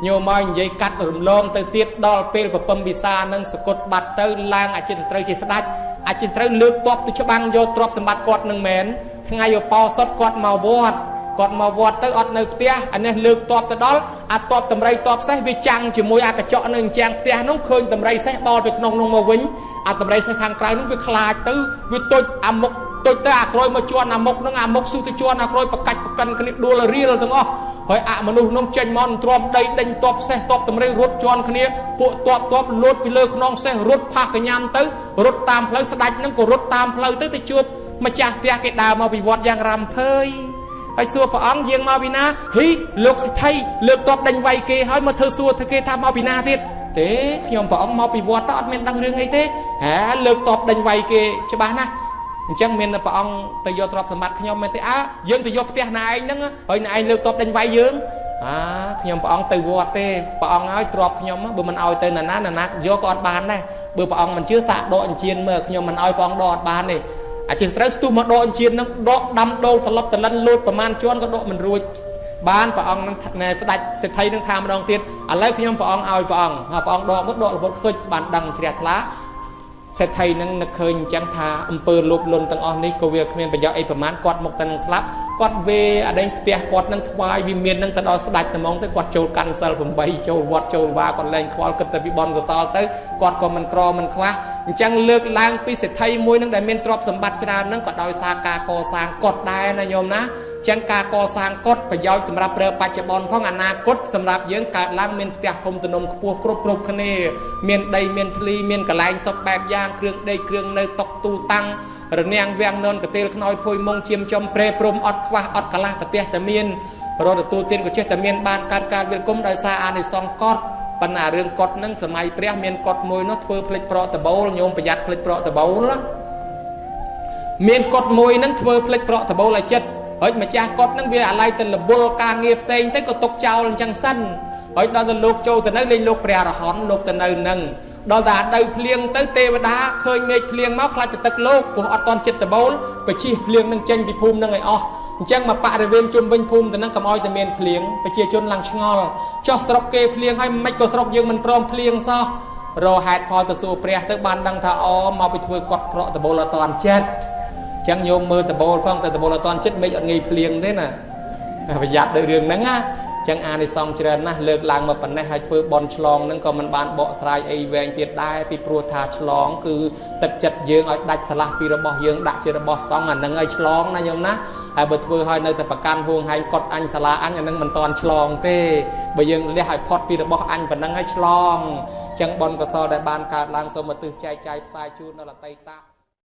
ញោមមកនិយាយកាត់រំលងទៅទៀតដល់ពេលពពឹមវិសានឹងសកុតបាត់ទៅឡើងអចិន្ត្រត្រូវជាស្ដេចអចិន្ត្រត្រូវលើកតបទៅច្បាំងយកទ្រព្យសម្បត្តិគាត់នឹងមែនថ្ងៃឧបោសថគាត់មកវត្តគាត់មកវត្តទៅអត់នៅផ្ទះអានេះលើកតបទៅដល់អាតបតម្រៃតបសេះវាចាំងជាមួយអាកញ្ចក់នៅអញ្ចាំងផ្ទះនោះឃើញតម្រៃសេះបោលទៅក្នុងនោះមកវិញអាតម្រៃសេះខាងក្រៅនោះវាខ្លាចទៅវាទុចអាមុខទុចទៅអាក្រោយមកជន់អាមុខនឹងអាមុខស៊ូទៅជន់អាក្រោយប្រកាច់ប្រកិនគ្នាដួលរៀលទាំងអស់ហើយអមនុស្សនោះចេញមកទ្រាំដីដេញតបសេះតបតម្រៃរត់ជន់គ្នាពួកតបតបលូតពីលើខ្នងសេះរត់ផាសកញ្ញាំទៅរត់តាមផ្លូវស្ដាច់នឹងក៏រត់តាមផ្លូវទៅទៅជួបម្ចាស់ផ្ទះគេដើរមកពីវត្តយ៉ាងរំភើយហើយសួរព្រះអង្គយាងមកពីណាហ៊ីលោកសិទ្ធិលើកតបដេញវាយគេហើយមកធ្វើសួរធ្វើគេថាមកពីណាទៀតទេខ្ញុំព្រះអង្គមកពីវត្តទៅអត់មានដឹងរឿងអីទេហាលើកតបដេញវាយគេច្បាស់ណាស់អញ្ចឹងមានព្រះអង្គទៅយកទ្រព្យសម្បត្តិខ្ញុំមែនទេអើយើងទៅយកផ្ទះណាឯងហ្នឹងហើយណាឯងលើកតបដេញវាយយើងអាខ្ញុំព្រះអង្គទៅវត្តទេព្រះអង្គឲ្យទ្រព្យខ្ញុំបើមិនឲ្យទៅណាណាណាយកក៏អត់បានដែរបើព្រះអង្គមិនជឿសាកដកអញ្ជៀនមើលខ្ញុំមិនឲ្យព្រះអង្គដកអត់បានទេអាជាត្រូវស្ទុះមកដកអញ្ជៀននឹងដកដាំដូលត្រឡប់ត្រលិនលូតប្រមាណជាន់ក៏ដកមិនរួចបានព្រះអង្គនឹងស្ដេចសេដ្ឋីនឹងថាម្ដងទៀតឥឡូវខ្ញុំព្រះអង្គឲ្យព្រះអង្គព្រះអង្គដកមកដករវត់ខ្សុចបានដឹងជ្រះថ្លាសេដ្ឋីនឹងនឹកឃើញអញ្ចឹងថាអំពើលោភលន់ទាំងអស់នេះក៏វាគ្មានប្រយោជន៍អីប្រមាណគាត់មកតែនឹងស្លាប់គាត់វេអាដេញផ្ទះគាត់នឹងថ្វាយវិមាននឹងទៅដល់ស្ដេចត្មងទៅគាត់ចូលកាន់សិល8ចូលវត្តចូលវាគាត់លែងខ្វល់គិតតែពីបនកុសលទៅគាត់ក៏មិនក្រមិនខ្វះអញ្ចឹងលើកឡើងពីសេដ្ឋីមួយនឹងដែលមានទ្រព្យសម្បត្តិច្រើននឹងក៏ដោយសារការកសាងកុដដែរណាញោមណាចឹងការកសាងកុដប្រយោជន៍សម្រាប់ប្រើបច្ចុប្បន្នផងអនាគតសម្រាប់យើងកើតឡើងមានផ្ទះធំទំនំខ្ពស់គ្រប់គ្រប់គ្នាមានដីមានធ្លីមានកន្លែងសុខបែបយ៉ាងគ្រឿងដីគ្រឿងនៅតុកទូតាំងរនាំងវាំងននកទេលខ្នើយភួយមុងជាមចំព្រែព្រំអត់ខ្វះអត់កន្លះប្រទះតែមានរត់ទទួលទានក៏ចេះតែមានបានកើតការវិលគុំដោយសារអានិសង្សកុដប៉ុន្តែរឿងកុដនឹងសម័យព្រះមានកុដមួយនោះធ្វើភ្លេចប្រក់ដបូលញោមប្រយ័ត្នភ្លេចប្រក់ដបូលមានកុដមួយនឹងធ្វើភ្លេចប្រក់ដបូលឲ្យចិត្តហើយម្ចាស់កុដនឹងវាអាឡ័យទៅរវល់ការងារផ្សេងទៅក៏ទុកចោលអញ្ចឹងសិនហើយដល់ទៅលោកចូលទៅនៅលេងលោកព្រះអរហន្តលោកទៅនៅនឹងដល់តែអាដៅភ្លៀងទៅទេវតាឃើញមេឃភ្លៀងមកខ្លាចទៅទឹកលោកព្រោះអត់តន់ចិត្តដបូលបជិះភ្លៀងនឹងចេញពីភូមិនឹងឲ្យអស់អញ្ចឹងមកបរិវេណជុំវិញភូមិទៅនឹងកុំឲ្យតែមានភ្លៀងប្រជាជនឡើងឆ្ងល់ចោះស្រុកគេភ្លៀងហើយមិនក៏ស្រុកយើងមិនព្រមភ្លៀងសោះរហេតុផលទៅសួរព្រះទៅបានដឹងថាអូមកពីធ្វើកុដប្រក់ដបូលអត់តន់ចិត្តចឹងញោមមើលដបូលផងតែដបូលអត់តន់ចិត្តមេឃអត់ងាយភ្លៀងទេណាប្រយ័ត្នដោយរឿងហ្នឹងណាចឹងអានិសង្សច្រើនណាស់លើកឡើងមកប៉ុណ្ណេះហើយធ្វើបន់ឆ្លងហ្នឹងក៏មិនបានបកស្រាយអីវែងទៀតដែរពីព្រោះថាឆ្លងគឺទឹកចិត្តយើងឲ្យដាច់ស្រឡះពីរបស់យើងដាក់ជារបស់សង្ឃអាហ្នឹងឲ្យឆ្លងណាញោមណាហើយបើធ្វើឲ្យនៅតែប្រកាន់ហួងហែងកត់អញសាលាអញអាហ្នឹងមិនតាន់ឆ្លងទេបើយើងលះឲ្យផុតពីរបស់អញប៉ុណ្ណឹងឲ្យឆ្លងចឹងបុណ្យកុសលដែលបានកើតឡើងសូមឧទ្ទិសចែកចាយផ្សាយជូនដល់អតីត